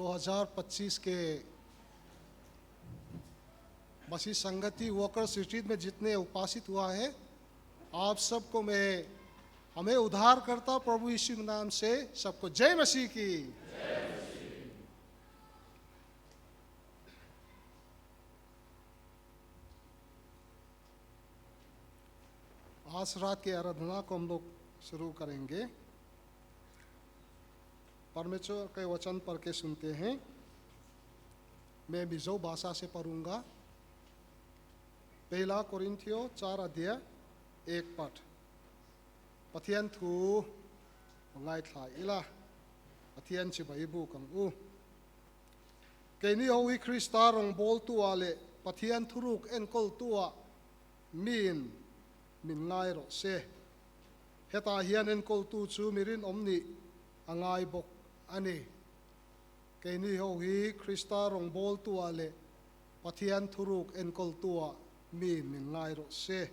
2025 के मसीह संगति workers retreat में जितने उपासित हुआ है, आप सबको मैं हमें उद्धार करता प्रभु यीशु के नाम से सबको जय मसीह की। आज रात की आराधना को हम लोग शुरू करेंगे। परमेश्वर के वचन पढ़ के सुनते हैं। मैं मिजो भाषा से पढ़ूंगा। पहला कोरिन्थियो 4 अध्याय 1 पाठ। Pathian thu ngai thla ila, Pathian chibai buk ang u. Keini ho hi Krista rawngbâwl tua leh Pathian thurûk enkawl tua miin min ngai rawh se. Hetah hian enkawltu chu mi rinawm nih a ngai bawk a ni. Keini ho hi Krista rawngbâwl tua leh Pathian thurûk enkawl tua miin min ngai rawh se.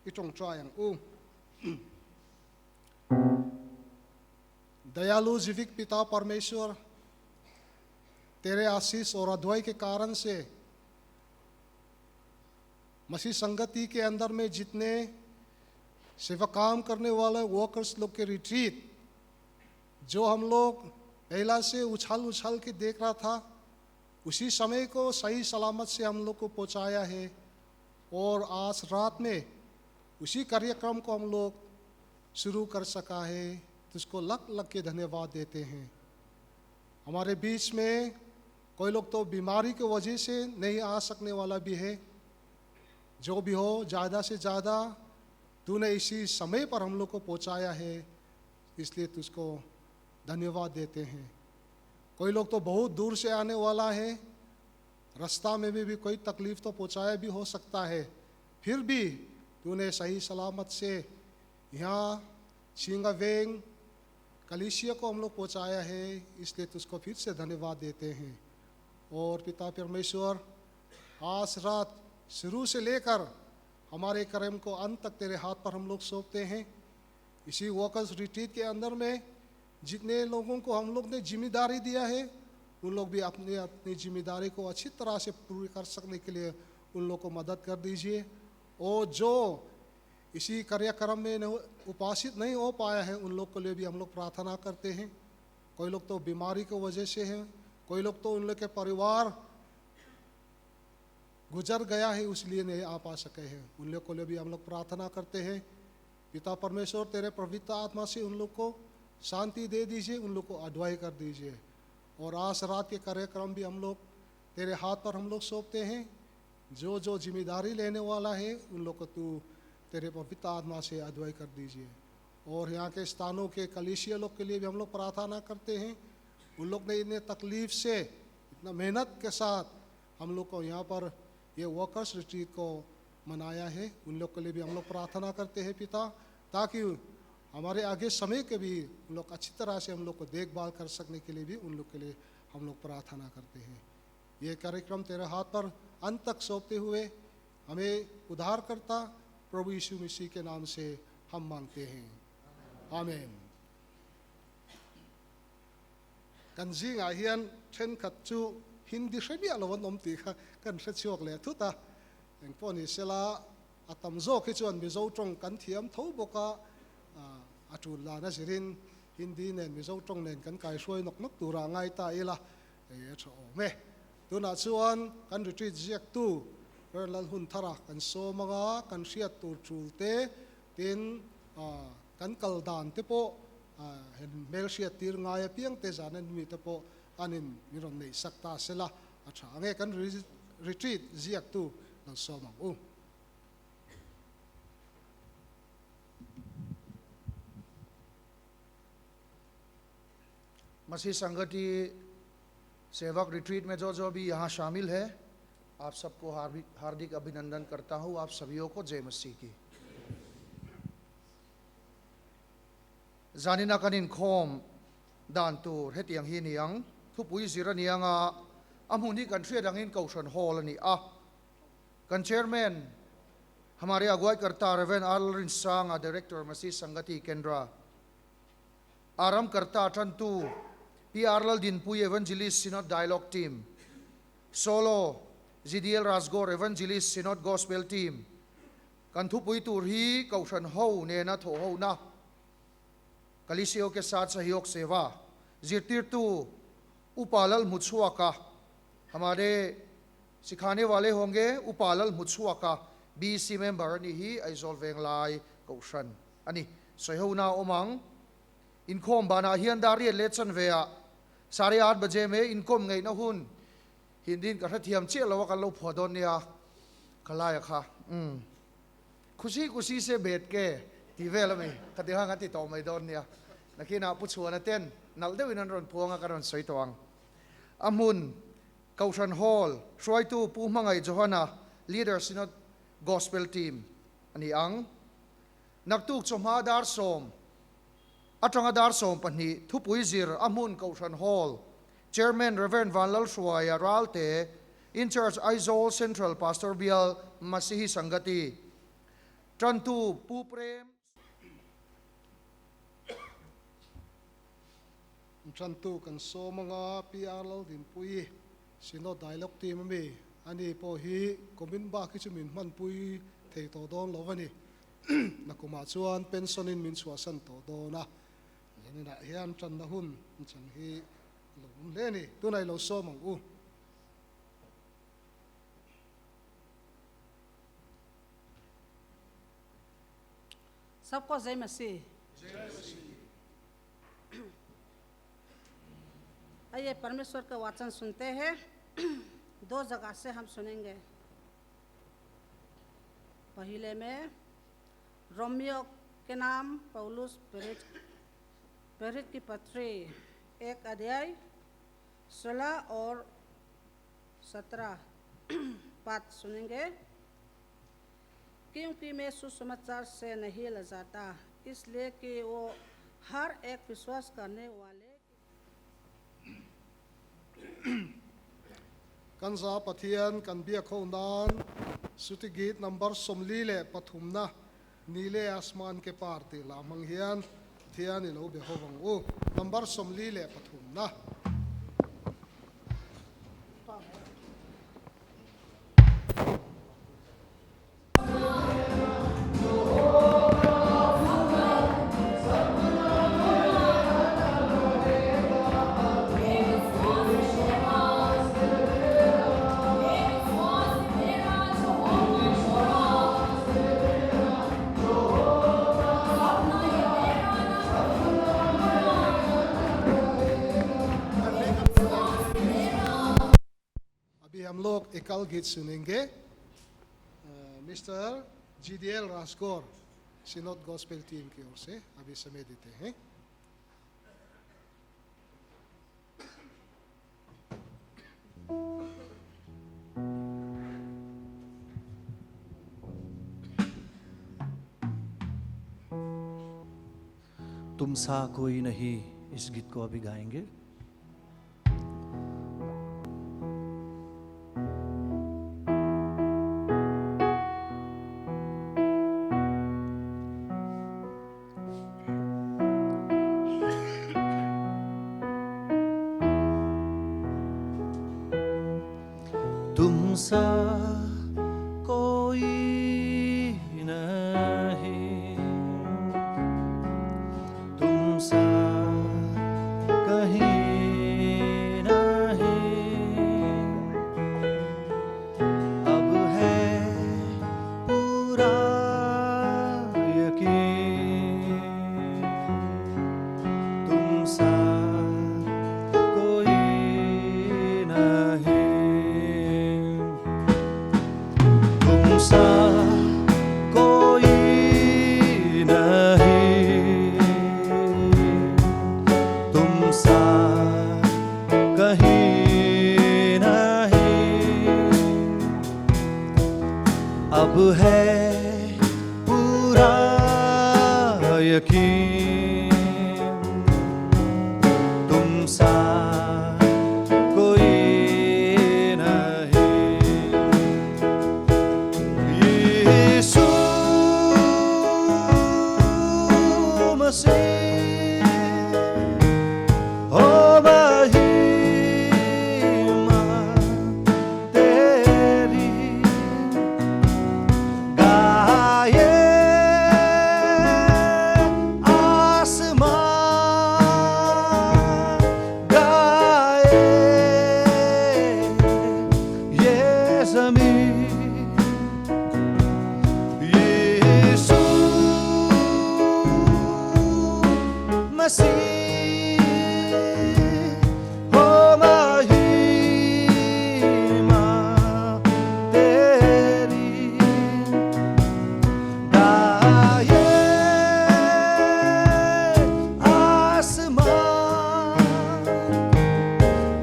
I tawngtai ang u. दयालु जीवित पिता परमेश्वर, तेरे आशीष और अधुआई के कारण से मसीह संगति के अंदर में जितने सेवा काम करने वाले वर्कर्स लोग के रिट्रीट जो हम लोग पहला से उछाल उछाल के देख रहा था, उसी समय को सही सलामत से हम लोग को पहुंचाया है और आज रात में उसी कार्यक्रम को हम लोग शुरू कर सका है, तुझको लख लख के धन्यवाद देते हैं। हमारे बीच में कोई लोग तो बीमारी के वजह से नहीं आ सकने वाला भी है। जो भी हो, ज़्यादा से ज़्यादा तूने इसी समय पर हम लोग को पहुंचाया है, इसलिए तुझको धन्यवाद देते हैं। कोई लोग तो बहुत दूर से आने वाला है, रास्ता में भी कोई तकलीफ़ तो पहुंचाया भी हो सकता है, फिर भी तूने सही सलामत से यहाँ सिंगावेंग कलीसिया को हम लोग पहुँचाया है, इसलिए तुझको फिर से धन्यवाद देते हैं। और पिता परमेश्वर, आज रात शुरू से लेकर हमारे कर्म को अंत तक तेरे हाथ पर हम लोग सौंपते हैं। इसी वर्कर्स रिट्रीट के अंदर में जितने लोगों को हम लोग ने जिम्मेदारी दिया है, उन लोग भी अपनी अपनी जिम्मेदारी को अच्छी तरह से पूरी कर सकने के लिए उन लोग को मदद कर दीजिए। और जो इसी कार्यक्रम में उपासित नहीं हो पाया है, उन लोग के लिए भी हम लोग प्रार्थना करते हैं। कोई लोग तो बीमारी की वजह से हैं, कोई लोग तो उन लोग के परिवार गुजर गया है इसलिए नहीं आ पा सके हैं, उन लोग के लिए भी हम लोग प्रार्थना करते हैं। पिता परमेश्वर, तेरे पवित्र आत्मा से उन लोग को शांति दे दीजिए, उन लोग को अगुवाई कर दीजिए। और आज रात के कार्यक्रम भी हम लोग तेरे हाथ पर हम लोग सौंपते हैं। जो जो जिम्मेदारी लेने वाला है उन लोग को तू तेरे पवित्र आत्मा से अगुवाई कर दीजिए। और यहाँ के स्थानों के कलीसिया लोग के लिए भी हम लोग प्रार्थना करते हैं। उन लोग ने इतने तकलीफ़ से, इतना मेहनत के साथ हम लोग को यहाँ पर ये वर्कर्स रिट्रीट को मनाया है, उन लोग के लिए भी हम लोग प्रार्थना करते हैं पिता, ताकि हमारे आगे समय के भी उन लोग अच्छी तरह से हम लोग को देखभाल कर सकने के लिए भी उन लोग के लिए हम लोग प्रार्थना करते हैं। ये कार्यक्रम तेरे हाथ पर अंत तक सौंपते हुए हमें उद्धारकर्ता प्रभु यीशु मसीह के नाम से हम मांगते हैं, आमीन। Kan zingah hian thenkhat chu Hindi hre miah lo an awm tih kha kan hre chhuak leh thut a. Engpawh ni sela, a tam zawk hi chuan Mizo tawng kan thiam tho bawk a, a tul dan a zirin Hindi nen Mizo tawng nen kan kaihruai nawk nawk turah ngai ta ila, hei a tha awm e. Tunah chuan kan retreat ziaktu Rerlal hun thara kan sawm anga kan hriat tur tul te, tin kan kal dan te pawh hen hmel hriat tir ngai apiang te zan an mi te pawh anin min rawn neih sak ta sela a tha ange kan retreat ziaktu lo sawm ang u. मसीह संगति सेवक रिट्रीट में जो जो भी यहाँ शामिल है, आप सबको हार्दिक अभिनंदन करता हूँ। आप सभी को जय मसीह की। Zanina kanin khom dan tur hetiang hi niang thupui zira nianga a hmun hi kan hriat angin Kohhran Hall a ni a. Kan chairman हमारे अगुवाई करता रेवेन आलरिन सांगा डायरेक्टर मसीह संगति केंद्र आरंभ करता टंतु PR Laldinpuii Evangelist Synod Dialogue Team, Solo, GDL Rajgor Evangelist Synod Gospel Team, Kan thupui tur hi Kohhran ho nena thawh hona, Kalisio ke saath sahayog seva, zirtirtu Upa Lalhmuchhuaka, Hamare sikhane wale honge Upa Lalhmuchhuaka, BC member a nih hi Aizawl Venglai Kohhran a ni. Sawihona a awm ang. Inkhawm banah hian dar riat leh chanve ah sare aath baje me inkawm ngeihna hun Hindin ka hrethiam chiah lo a kan lo phuah dawn nia ka laia kha umm khusi kusi se bet ke tih vel ami ka ti khan kan ti tawh mai dawn nia nakinah Pu Chhuana ten nalh deuhin an rawn phuang a ka rawn sawi tawh ang a hmun Kohhran Hall hruaitu Pu Hmangaih Johana Leader Synod Gospel Team a ni ang naktuk chawhma dar sawm atanga dar 12 thupui zir a hmun Kohhran Hall Chairman Rev. Vanlalhruaia Ralte, In-Charge Aizawl Central Pastor Bial Masihi Sangati, Tantu Pu Prem. Tantu kan sawm anga PR Laldinpuii Synod Dialogue Team ami ani pawh hi kumin bak hi chu min hmanpui thei tawh dawn lo a ni. Nakumah chuan pension in min chhuahsan tawh dawn a. Zaninah hian tanna hun chan hi a lo awm hle a ni. Tunah i lo sawm ang u. Sabko Jai Masih. आइए परमेश्वर का वचन सुनते हैं। दो जगह से हम सुनेंगे। पहले में रोमियो के नाम पौलुस प्रेरित प्रेरित की पत्री 1 अध्याय 16 और 17 बात सुनेंगे। क्योंकि मैं सुसमाचार से नहीं लजाता, इसलिए कि वो हर एक विश्वास करने वाले Kan za Pathian kan biak ho nan Suti Geet number 43 na Nile Asman ke par tih lah hmang hian Pathian i lo be ho vang u. Number 43 na. अभी हम लोग एकल गीत सुनेंगे। Mister GDL Rajgor synod gospel team की ओर से अभी समय देते हैं। तुम सा कोई नहीं, इस गीत को अभी गाएंगे। तुम सा कोई नहीं, तुम सा कहीं नहीं, अब है पूरा यकीन, तुम सा कोई नहीं, तुम सा कोई नहीं, तुम सा कहीं नहीं, अब है पूरा यकीन, तुम सा कोई नहीं। यीशु मसीह हो। मसीह हो महिमा तेरी गाए आसमान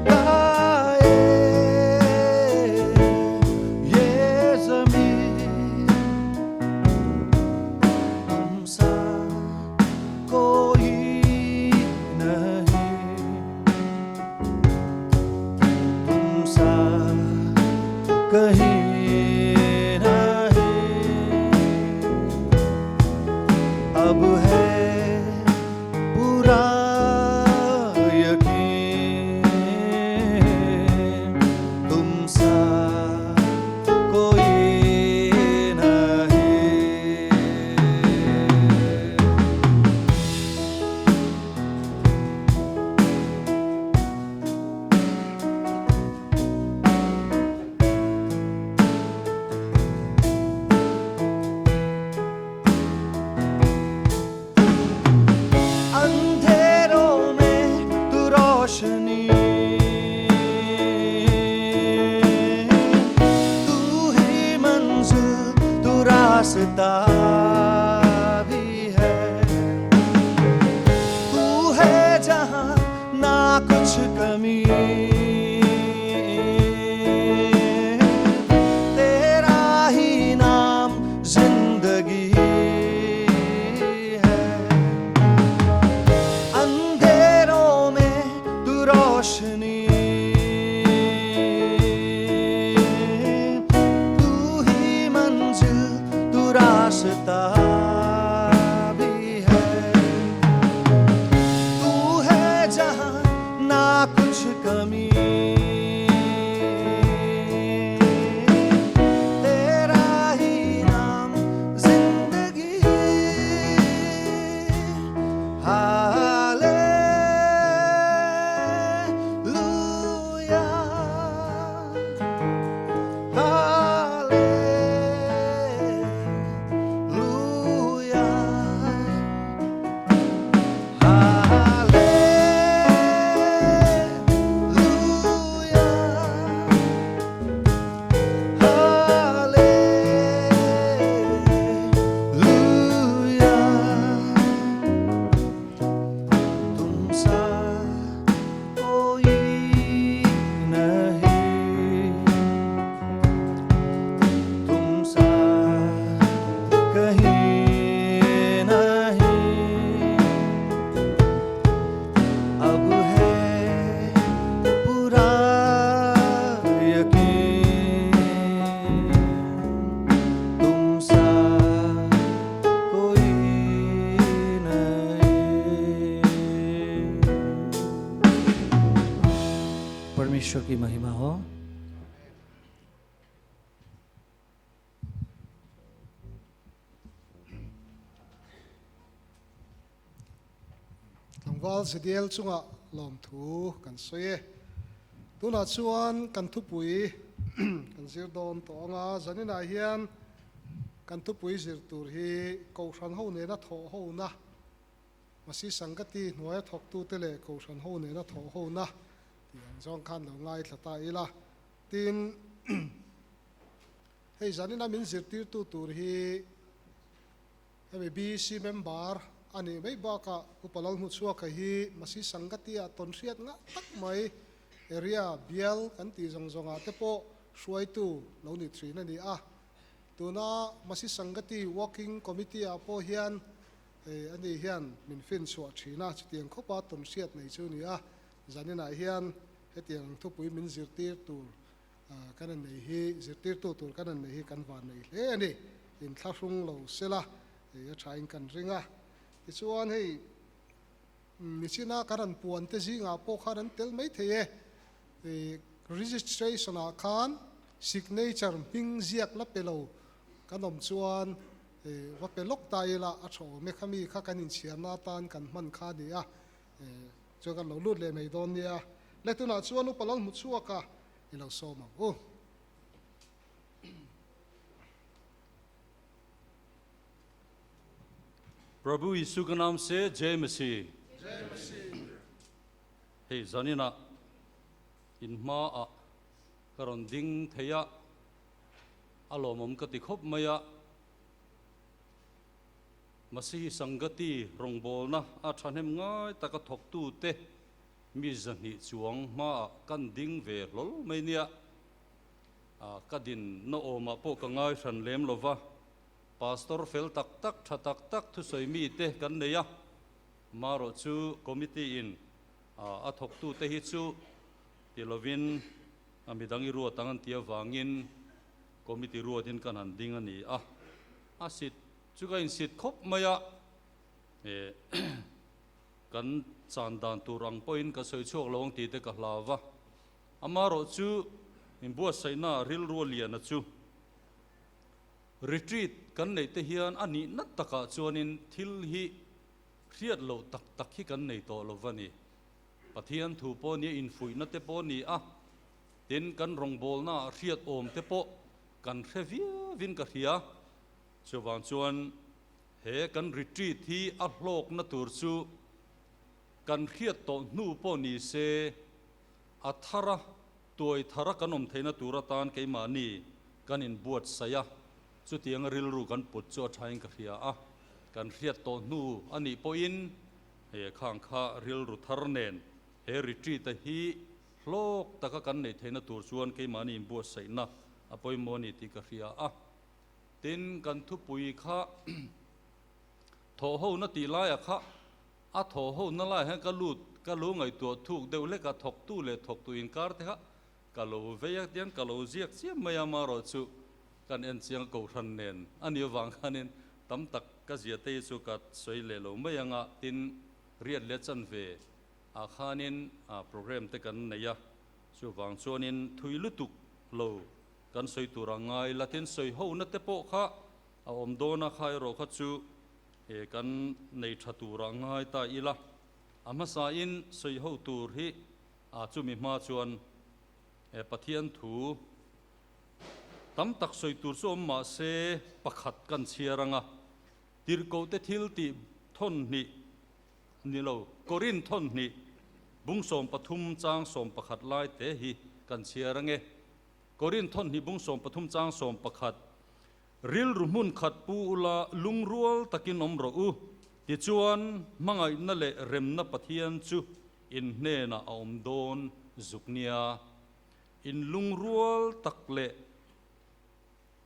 गाए ये जमीन तुम सा कोई नहीं तुम सा कहीं नहीं अब है पूरा यकीन तुम सा कोई नहीं। अंधेरों में तू रोशनी तू ही मंजिल तू रास्ता भी है तू है जहां ना कुछ कमी तेरा ही नाम जिंदगी है अंधेरों में तू रोशनी तू ही मंजिल तू रास्ता भी है तू है जहां ना कुछ कमी तेरा ही नाम जिंदगी हालेलुया हालेलुया hallelujah hallelujah तुम सा कोई नहीं तुम सा कहीं नहीं अब है पूरा यकीन तुम सा कोई नहीं। परमेश्वर की महिमा हो। Tlangval Zediel chunga lawmthu kan sawi e. Tunah chuan kan thupui kan zir dawn tawh anga zaninah hian kan thupui zir tur hi Kohhran ho nena thawh hona Masi Sangati hnuaia thawktute leh Kohhran ho nena thawh hona tih ang zawng khan lo ngaithla ta ila. Tin, hei zanina min zirtirtu tur hi hemi BEC member a nih mai bakah Upa Lalhmuchhuaka hi Masi Sangati-ah tawn hriat ngah tak mai area bial kan tih zawng zawngah te pawh hruaitu lo ni thin a ni a. Tuna Masi Sangati Working Committee-ah pawh hian ani hian min finchhuah thin a, chutiang khawpa tawn hriat nei chu a ni a. Zaninah hian hetiang thupui min zirtir tur kan han nei hi, zirtirtu tur kan han nei hi kan van nei hle a ni. Inthlahrung lo sela a thain kan ring a. Tichuan hei nichina kan han puan te zingah pawh khan an tel mai thei e. Registration ah khan signature hming ziak la pe lo kan awm chuan va pe lawk ta ila a tha awm e. Khami kha kan inchhiarna atan kan hman kha a ni a. Chuan kan lo lut leh mai dawn nia. Le tunah chuan Upa Lal Hmuchhuaka i lo sawm ang u. Prabhu Yisu ka naam se Jai Masih. Hei zaninah in hmaah ka rawn ding thei a, a lawmawm ka ti khawp mai a. Masihi Sangati rawngbawlna a thahnem ngai taka thawktute mi 200 chuang hmaah kan ding ve hlawl mai nia. Ka din na awmah pawh ka ngai hran lem lo va, Pastor fel tak tak, tha tak tak thusawi mite kan nei a, marawh chu Committee in a thawktute hi chu ti lovin a midang i ruat ang an ti avangin Committee ruatin kan han ding a ni a, a sit chu ka insit khawp mai a, kan chan dan tur ang pawhin ka sawi chhuak lo ang tih te ka hlau va, amarawh chu inbuatsaihna rilru a lian a chu retreat kan neih te hian a nihna takah chuanin thil hi hriat loh tak tak hi kan nei tawh lo va ni. Pathian thu pawh nia infuihna te pawh a ni a, Tin, kan rawngbawlnaah hriat awm te pawh kan hre viauin ka hria. Chuvang chuan he kan retreat hi a hlawkna tur chu kan hriat tawh hnu pawh ni se, a thara tuai thara kan awm theihna tur atan keimahni kan inbuatsaih a, chutianga rilru kan put chu a thain ka hria a. Kan hriat tawh hnu a nih pawhin he khang kha rilru thar nen he retreat-a hi Hlawk taka kan neih theihna tur chuan keimahni inbuatsaihna a pawimawh a ni tih ka hria a. Tin, kan thupui kha thawhhona tih laiah kha a thawhhona laiah hian ka lut, ka lo ngaihtuah thuk deuh hlek a, thawktu leh thawktu inkar te kha ka lo vei a, tiang ka lo ziak chiam mai a, amaherawh chu kan en chiang kohhran nen a nih avang khanin tam tak ka zia te hi chu ka sawi leh lo mai ang a, tin, riat leh chanve Ah khanin program te kan nei a, chuvang chuanin thui lutuk lo kan sawi tur a ngai. Latin sawi hona te pawh kha a awm dawn a, kha erawh kha chu kan nei tha tur a ngai ta ila. A hmasain sawi ho tur hi chumi hma chuan Pathian thu tam tak sawi tur chu awm mah se pakhat kan chhiar ang a, tirhkohte thil tih thawn hnih Ni lo, Korinth thawnhnih bung 13 chang 11 lai te hi kan chhiar ange. Korinth thawnhnih bung 13 chang 11, Rilru hmun khat pu ula lungrual takin awm rawh u, tichuan hmangaihna leh remna Pathian chu in hnenah a awm dawn zuk nia. In lungrual tak leh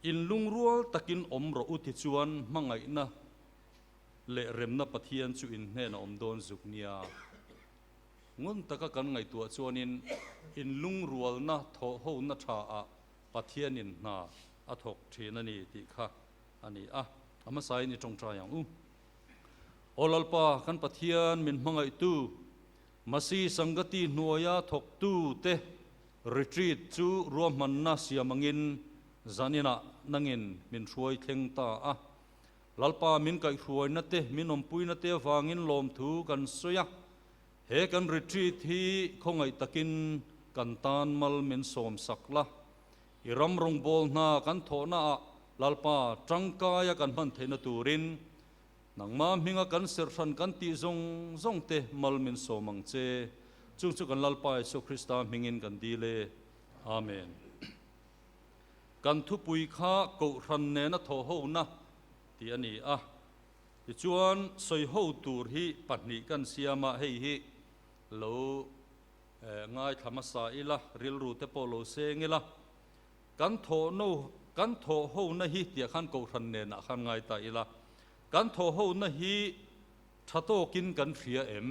in lungrual takin awm rawh u tichuan hmangaihna leh remna Pathian chu in hnen a awm dawn zuk nia. Ngun taka kan ngaihtuah chuanin in lungrualna thawhhona tha ah Pathianin hna a thawk thin a ni tih kha a ni a. A hmasain i tawngtai ang u. Aw Lalpa, kan Pathian min hmangaihtu, Masi Sangati hnuaia thawktu te retreat chu ruahmanna siam angin zaninah nangin min hruai thleng ta a. Lalpa min kaihhruaina te, min awmpuina te avangin lawmthu kan sawi a, he kan retreat hi khawngaih takin kan tan mal min sawmsak la. I ram rawngbâwl hna kan thawhnaah Lalpa tangkaia kan hman theihna turin nangmah hminga kan serhhran kan tih zawng zawng te mal min sawm ang che. Chung chu kan Lalpa Isua Krista hmingin kan dil e. Amen. Kan thupui kha Kohhran nena thawhhona tih a ni a, tichuan sawiho tur hi pahnih kan siam a, hei hi lo ngaithla hmasa ila, rilru te pawh lo seng ila, kan thawhno kan thawhhona hi tih khan Kohhran nenah khan ngai ta ila, kan thawhhona hi tha tawkin kan hria em?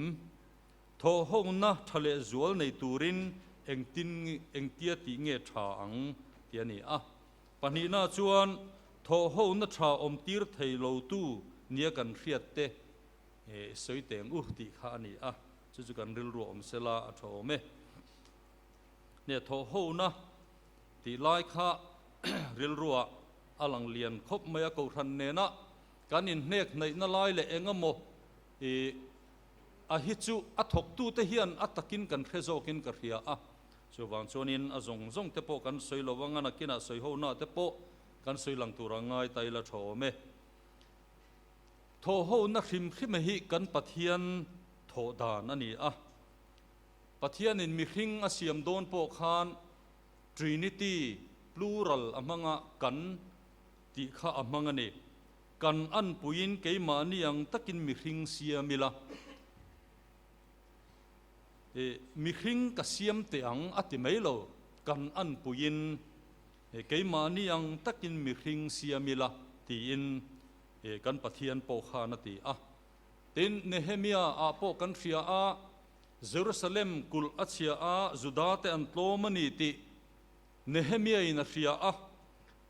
Thawhhona tha leh zual nei turin engtin engtia tih nge tha ang tih a ni a. Pahnihna chuan thawhhona tha awm tir thei lo tu nia kan hriat te sawi teng u tih kha a ni a, chu chu kan rilru awm sela a tha awm e. Nia thawhhona tih lai kha rilruah a lang lian khawp mai a, kohhran nena kan inhnek hnaihna lai leh eng emaw i A hi chu a thawktute hian a takin kan hre zawkin ka hria a, chuvang chuanin a zawng zawng te pawh kan sawi lo anga nakinah sawi hona te pawh kan sawi lang tura ngai ta ila tha awm e. Thawhhona hrim hrime hi kan Pathian thawh dan a ni a. Pathianin mihring a siam dawn pawh khan Trinity, plural, a hmanga kan tih kha a hmang a ni. Kan anpuiin keimahni ang takin mihring siam ila. E, mihring ka siam teh ang a ti mai lo, kan anpuiin e, keimahni ang takin mihring siam ila tiin e, kan Pathian pawh khan a ti a. Tin, Nehemia ah pawh kan hria a, Jerusalem kulh a chhia a, Juda te an tlawm a ni tih Nehemia in a hria a.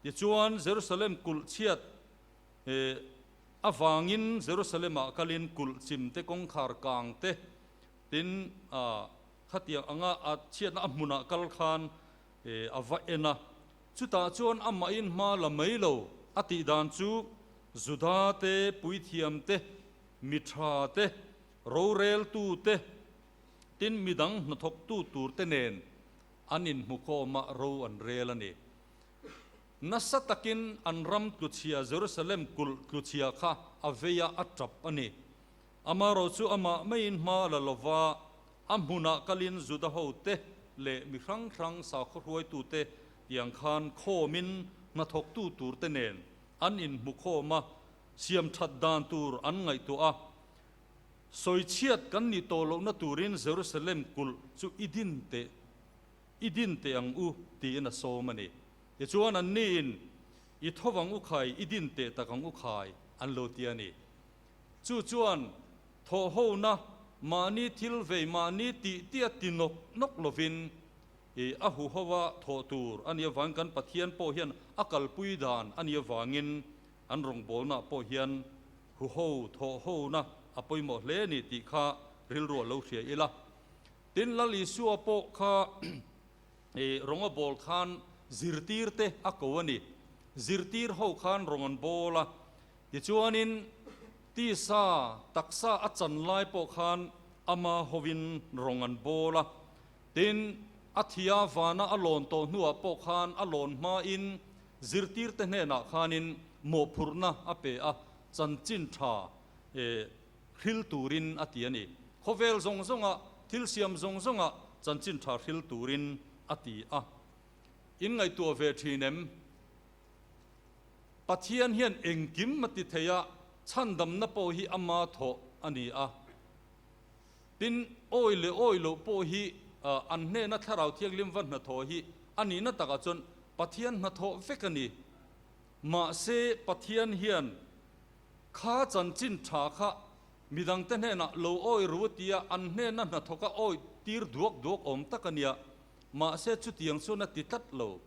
Tichuan, Jerusalem kulh chhiat avangin Jerusalem ah kalin kulh chim te, kawngkhar kang te, tin khatiang anga a chhiatna a hmunah kal khan a va en a. Chutah chuan amahin hma la mai lo a tih dan chu Juda te, puithiam te, mi tha te, roreltu te, tin midang hnathawktu tur te nen an inhmukhawm a, ro an rel a ni. Nasa takin an ram tluchhia Jerusalem kulh tluchhia kha a vei a, a tap a ni. Amarawh chu amah maiin hma a la lo va, a hmunah kalin Juda hote leh mi hrang hrang sakhaw hruaitute tiang khan khawmin hnathawktu turte nen an inhmukhawm a, siam that dan tur an ngaihtuah a. Sawichhiat kan nih tawh lohna turin Jerusalem kulh chu i din teh, i din teh ang u, tiin a sawm a ni. Tichuan anniin, I tho ang u khai, i din teh tak ang u khai, an lo ti a ni. Chu chuan thawhhona mahni thil vei mahni tih tia ti nawk nawk lovin i a huhova thawh tur a nih avangin kan Pathian pawh hian a kalpui dan a nih avangin an rawngbawlnaah pawh hian huho thawhhona a pawimawh hle a ni tih kha rilru a lo hria ila. Tin, Lal Isua pawh kha i rawng a bawl khan zirtir te a ko a ni. Zirtir ho khan rawng an bawl a. Tichuanin tisa taksa a chan lai pawh khan ama hovin rawng an bawl a. Tin, a thia vana a lawn tawh hnuah pawh khan a lawn hmain zirtirte hnenah khanin mawhphurhna a pe a, chanchin tha hril turin a ti a ni. Khawvel zawng zawngah, thil siam zawng zawngah chanchin tha hril turin a ti a. In ngaihtuah ve thin em? Pathian hian engkim a ti thei a, chhandamna pawh hi ama thawh a ni a. Tin, awi leh awi loh pawh hi an hnena Thlarau Thianghlim va hnathawh hi a nihna takah chuan Pathian hnathawh vek a ni. Mahse, Pathian hian kha chanchin tha kha midangte hnenah lo awi ru a tia an hnena hnathawka awi tir duak duak awm tak a nia. Mahse, chutiang chuan a ti tlat lo.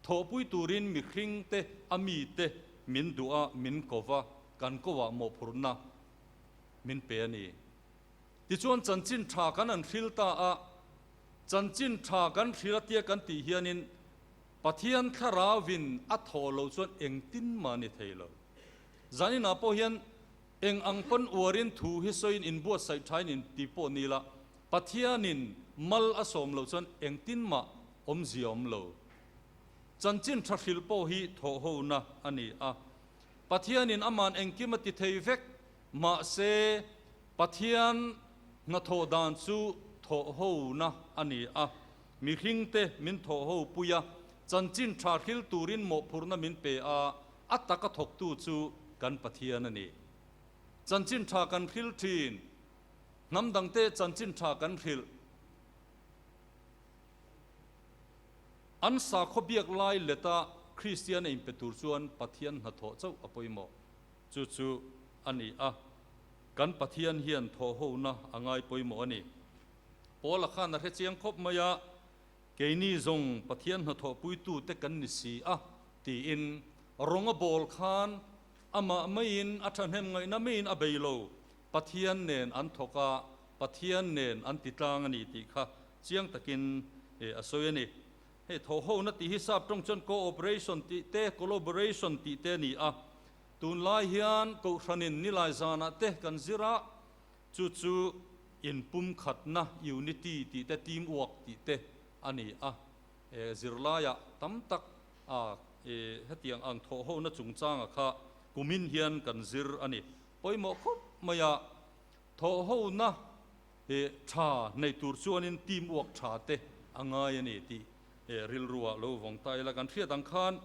Thawhpui turin mihringte a mite min duh a, min ko va, kan ko ah mawhphurhna min pe a ni. Tichuan chanchin tha kan an hril ta a, chanchin tha kan hril a tia kan tih hianin Pathian Thlarauvin a thaw lo chuan engtin mah ni thei lo. Zaninah pawh hian eng ang pawn uarin thu hi sawiin inbuatsaih thain in ti pawh ni la, Pathianin mal a sawm loh chuan engtin mah awmzia awm lo. Chanchin tha hril pawh hi thawhhona a ni a. Pathianin aman engkim a ti thei vek. Mahse, Pathian hnathawh dan chu thawhhona a ni a, mihringte min thawhho pui a, chanchin tha hril turin mawhphurhna min pe a, a taka thawktu chu kan Pathian a ni. Chanchin tha kan hril thin, hnam dangte chanchin tha kan hrilh. An sakhaw biak lai leta Kristian a inpe tur chuan Pathian hnathawh chauh a pawimawh. Chu chu a ni a, kan Pathian hian thawhhona a ngai pawimawh a ni. Paula khan a hre chiang khawp mai a, Keini zawng Pathian hnathawhpuitute kan ni si a, tiin rawng a bawl khan amah maiin a thahnem ngaihna maiin a bei lo, Pathian nen an thawk a, Pathian nen an ti tlang a ni tih kha chiang takin a sawi a ni. Hei thawhhona tih hi sap tawng chuan cooperation tih te, collaboration tih te a ni a. Tunlai hian Kohhranin nilai zanah te kan zir a, chu chu inpumkhatna, unity, tih te, team work tih te a ni a. Zirlaiah tam tak a hetiang ang thawhhona chungchanga kha kumin hian kan zir a ni. Pawimawh khawp mai a, thawhhona. E tha nei tur chuanin team work tha te a ngai a ni tih e rilruah lo vawng ta ila. Kan hriat ang khan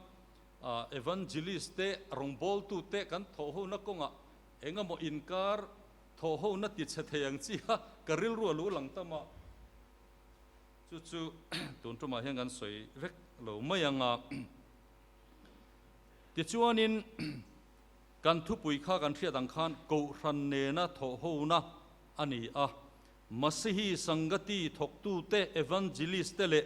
evangelist te, rawngbawltu te kan thawhhona kawngah engemaw inkar thawhhona ti chhe thei ang chi a ka rilru a lo lang tam a, chu chu tun tumah hian kan sawi vek lo mai ang a. Tichuanin kan thupui kha kan hriat ang khan Kohhran nena thawhhona a ni a. Masihi Sangati thawktute, Evangelist te leh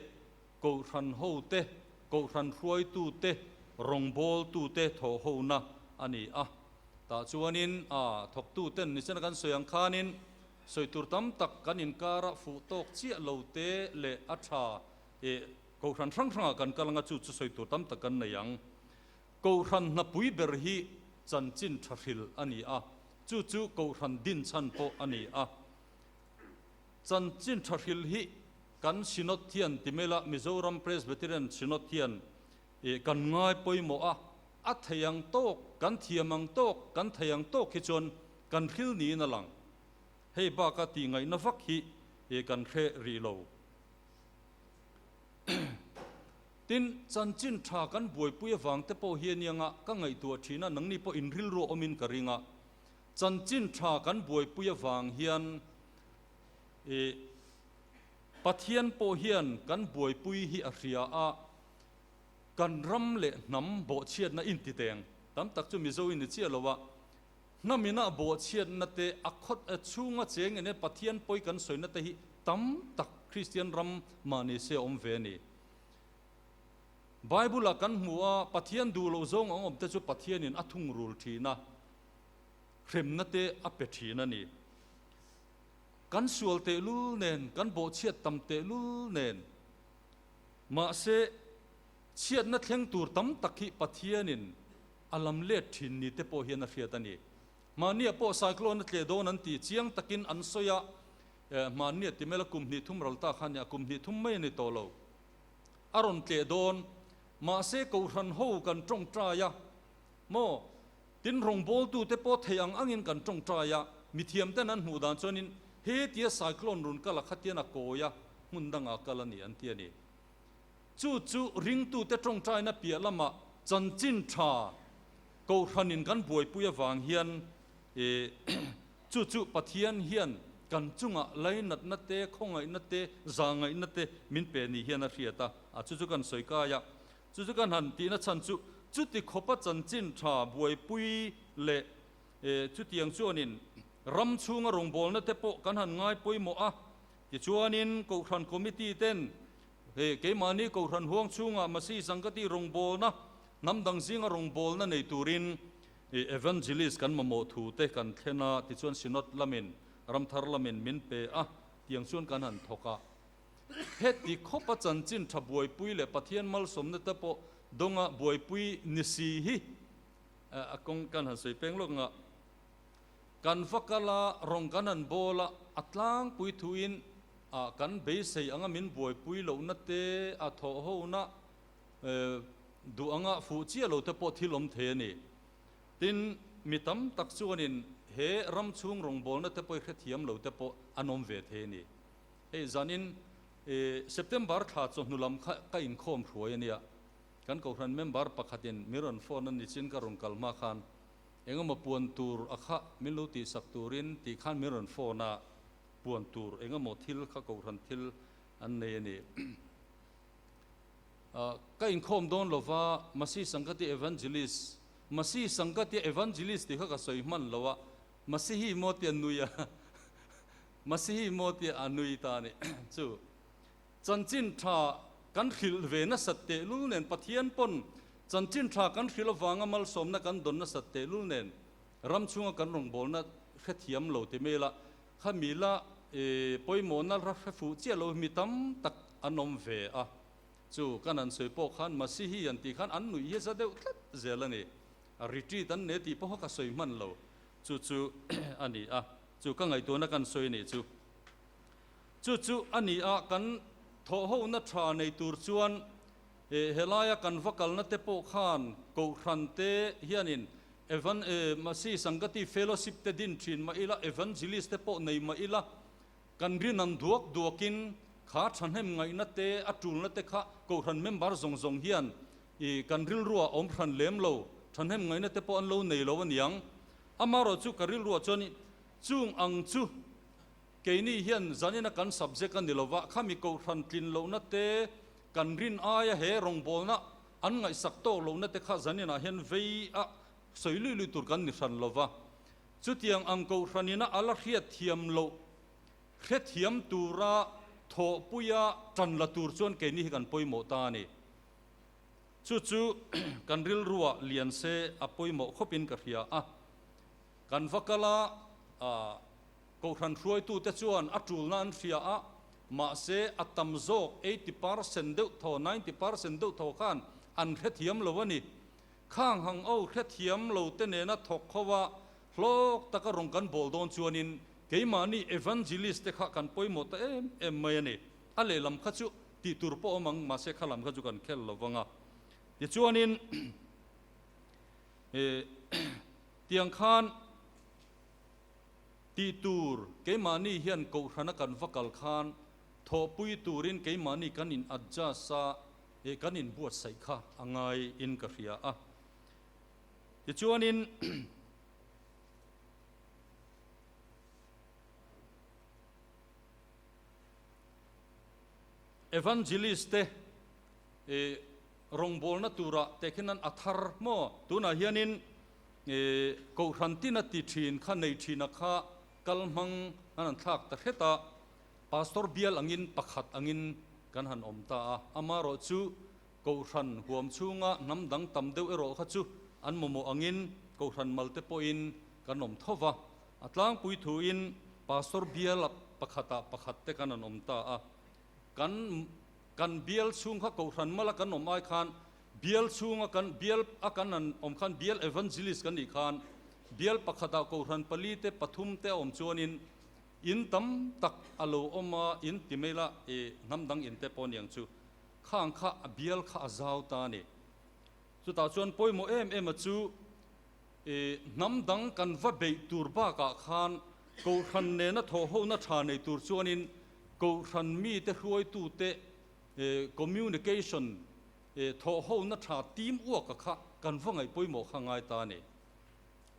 Kohhran hote, Kohhran hruaitute, rawngbawltute thawhhona a ni a. Tah chuanin a thawktuten nichina kan sawi ang khanin sawi tur tam tak kan inkara fuh tawk chiah lo te leh a tha eh Kohhran hrang hrangah kan kal anga chu chu sawi tur tam tak kan nei ang. Kohhran hnapui ber hi chanchin tha hril a ni a, chu chu Kohhran din chhan pawh a ni a. Chanchin tha hril hi kan Synod hian ti mai la, Mizoram Presbyterian Synod hian kan ngai pawimawh a, a thei ang tawk, kan thiam ang tawk, kan thei ang tawk hi chuan kan hril niin a lang. Hei baka tihngaihna vak hi kan hre rih lo. Tin, chanchin tha kan buaipui avang te pawh hi anianga ka ngaihtuah thin a, nangni pawh in rilru awmin ka ring a. Chanchin tha kan buaipui avang hian ih Pathian pawh hian kan buaipui hi a hria a, kan ram leh hnam bawhchhiatna intiteng tam tak chu Mizo in ni chiah lo a, hnamina bawhchhiatna te a khawt chhunga cheng ene Pathian pawi kan sawina te hi tam tak Kristian ram mahni se a awm ve a ni. Bible-ah kan hmu a, Pathian duh loh zawng ang awmte chu Pathianin a thungrul thin a, hremna te a pe thin a ni. Kan sual tehlul nen, kan bawhchhiat tam tehlul nen, mahse chhiatna thleng tur tam tak hi Pathianin a lam let thin ni te pawh hian a hriat a ni. Mahniah pawh cyclone a tleh dawn an ti chiang takin an sawi a, Hmannia ti mela kum hnih thum ral ta kha nia, kum hnih thum mai a ni tawh lo. A rawn tleh dawn. Mahse Kohhran ho kan tawngtai a, maw? Tin rawngbawltute pawh thei ang angin kan tawngtai a, mithiamten an hmuh dan chuanin he tia cyclone run kal a khatian a kawi a, hmun dangah a kal a ni an ti a ni. Chu chu ringtute tawngtaina piah lamah chanchin tha Kohhranin kan buaipui avang hian Chu chu Pathian hian kan chungah lainatna te, khawngaihna te, zahngaihna te min pe ni hian a hriat a, a chu chu kan sawi kai a. Chu chu kan han tihna chhan chu chuti khawpa chanchin tha buaipui leh chutiang chuanin ram chhunga rawngbawlna te pawh kan han ngai pawimawh a. Tichuanin Kohhran Committee ten keimahni Kohhran huang chhungah Masi Sangati rawngbawlna, hnam dang zinga rawngbawlna nei turin I evangelist kan mamawh thu te kan thlen a, tichuan Synod lamin, Ramthar lamin min pe a, tiang chuan kan han thawk a. Heti khawpa chanchin tha buaipui leh Pathian malsawmna te pawh dawnga buaipui ni si hi a kawng kan han sawi peng lawk nga. Kan va kal a, rawng kan han bawl a, a tlangpui thuin a kan beisei anga min buaipui lohna te, a thawhhona Duh anga fuh chiah lo te pawh thil awm thei a ni. Tin, mi tam tak chuanin he ram chhung rawngbawlna te pawh i hrethiam lo te pawh an awm ve thei a ni. Hei zanin September thla chawhnu lam kha ka inkhawm hruai a nia. Kan Kohhran member pakhatin min rawn phone a ni chin ka rawn kal hma khan engemaw puan tur a kha min lo tihsak turin tih khan min rawn phone a, puan tur engemaw thil kha Kohhran thil an nei a ni. Ka inkhawm dawn lova, Masi Sangati Evangelist, Masi Sangati Evangelist tih kha ka sawi hman lo a, Masihi maw tia nui a, Masihi maw tia a nui ta a ni. Chu chanchin tha kan hrilh ve nasat tehlul nen, Pathian pawn chanchin tha kan hrilh avanga malsawmna kan dawn nasat tehlul nen, ram chhunga kan rawngbawlna hrethiam lo ti mai ila, Khami la pawimawhna ra hre fuh chiah lo hi mi tam tak an awm ve a, chu kan han sawi pawh khan Masihi an tih khan an nuih hi za deuh tlat zel a ni. A retreat an nei tih pawh kha ka sawi hman lo, chu chu a ni a, chu ka ngaihtuahna kan sawi a nih chu. Chu chu a ni a, kan thawhhona tha nei tur chuan helaia kan va kalna te pawh khan Kohhran te hianin Evan e, Masi Sangati Fellowship te din thin mah ila, Evangelist te pawh nei mah ila, Kan rin ang duak duakin kha thahnem ngaihna te, a tulna te kha Kohhran member zawng zawng hian i kan rilruah awm hran lem lo, thahnem ngaihna te pawh an lo nei lo aniang. Amaherawhchu ka rilruah chuan chung ang chu keini hian zanina kan subject a ni lova, khami Kohhran tlin lohna te, kan rin aia he rawngbawlna an ngaihsak tawk lohna te kha zaninah hian vei a sawi lui lui tur kan ni hran lova. Chutiang ang Kohhranina a la hriatthiam loh hrethiam tura thawhpuia tan la tur chuan keini hi kan pawimawh ta a ni. Chu chu kan rilruah lian se a pawimawh khawpin ka hria a. Kan va kal a, Kohhran hruaitute chuan a tulna an hria a, mahse a tam zawk 80% deuh thaw, 90% deuh thaw khan an hrethiam lo a ni. Khang hang o hrethiam lo te nena thawk kho a, hlawk taka rawn kan bawl dawn chuanin keimahni evangelist te kha kan pawimawh ta em em mai a ni. A lehlam kha chu tih tur pawh awm ang, mahse kha lam kha chu kan khel lo vang a. Tichuanin tiang khan tih tur keimahni hian kohhrana kan va kal khan thawhpui turin keimahni kan in adjust a, Ih kan inbuatsaih kha a ngai in ka hria a. Tichuanin Evangelist te ih rawngbawlna turah teh khian a thar maw? Tunah hianin ih Kohhran tina ti thin kha nei thina kha kal hmang an han thlak ta hret a. Pastor bial angin pakhat angin kan han awm ta a, amaherawh chu Kohhran huam chhunga hnam dang tam deuh erawh kha chu an mamawh angin Kohhran malte pawhin kan awm tho va, a tlangpui thuin Pastor bial pakhatah pakhat te kan han awm ta a. Kan kan bial chhung kha Kohhran mala kan awm ai khan bial chhunga kan bial a kan han awm khan bial evangelist kan nih khan bial pakhatah Kohhran pali te pathum te a awm chuanin In tam tak a lo awm a, in ti mai la, i hnam dang in te pawh aniang chu. Khang kha a bial kha a zau ta a ni. Chutah chuan pawimawh em em a chu, i hnam dang kan va beih tur bakah khan Kohhran nena thawhhona tha nei tur chuanin Kohhran mite hruaitute communication thawhhona tha team uaka kha kan va ngaih pawimawh kha ngai ta a ni.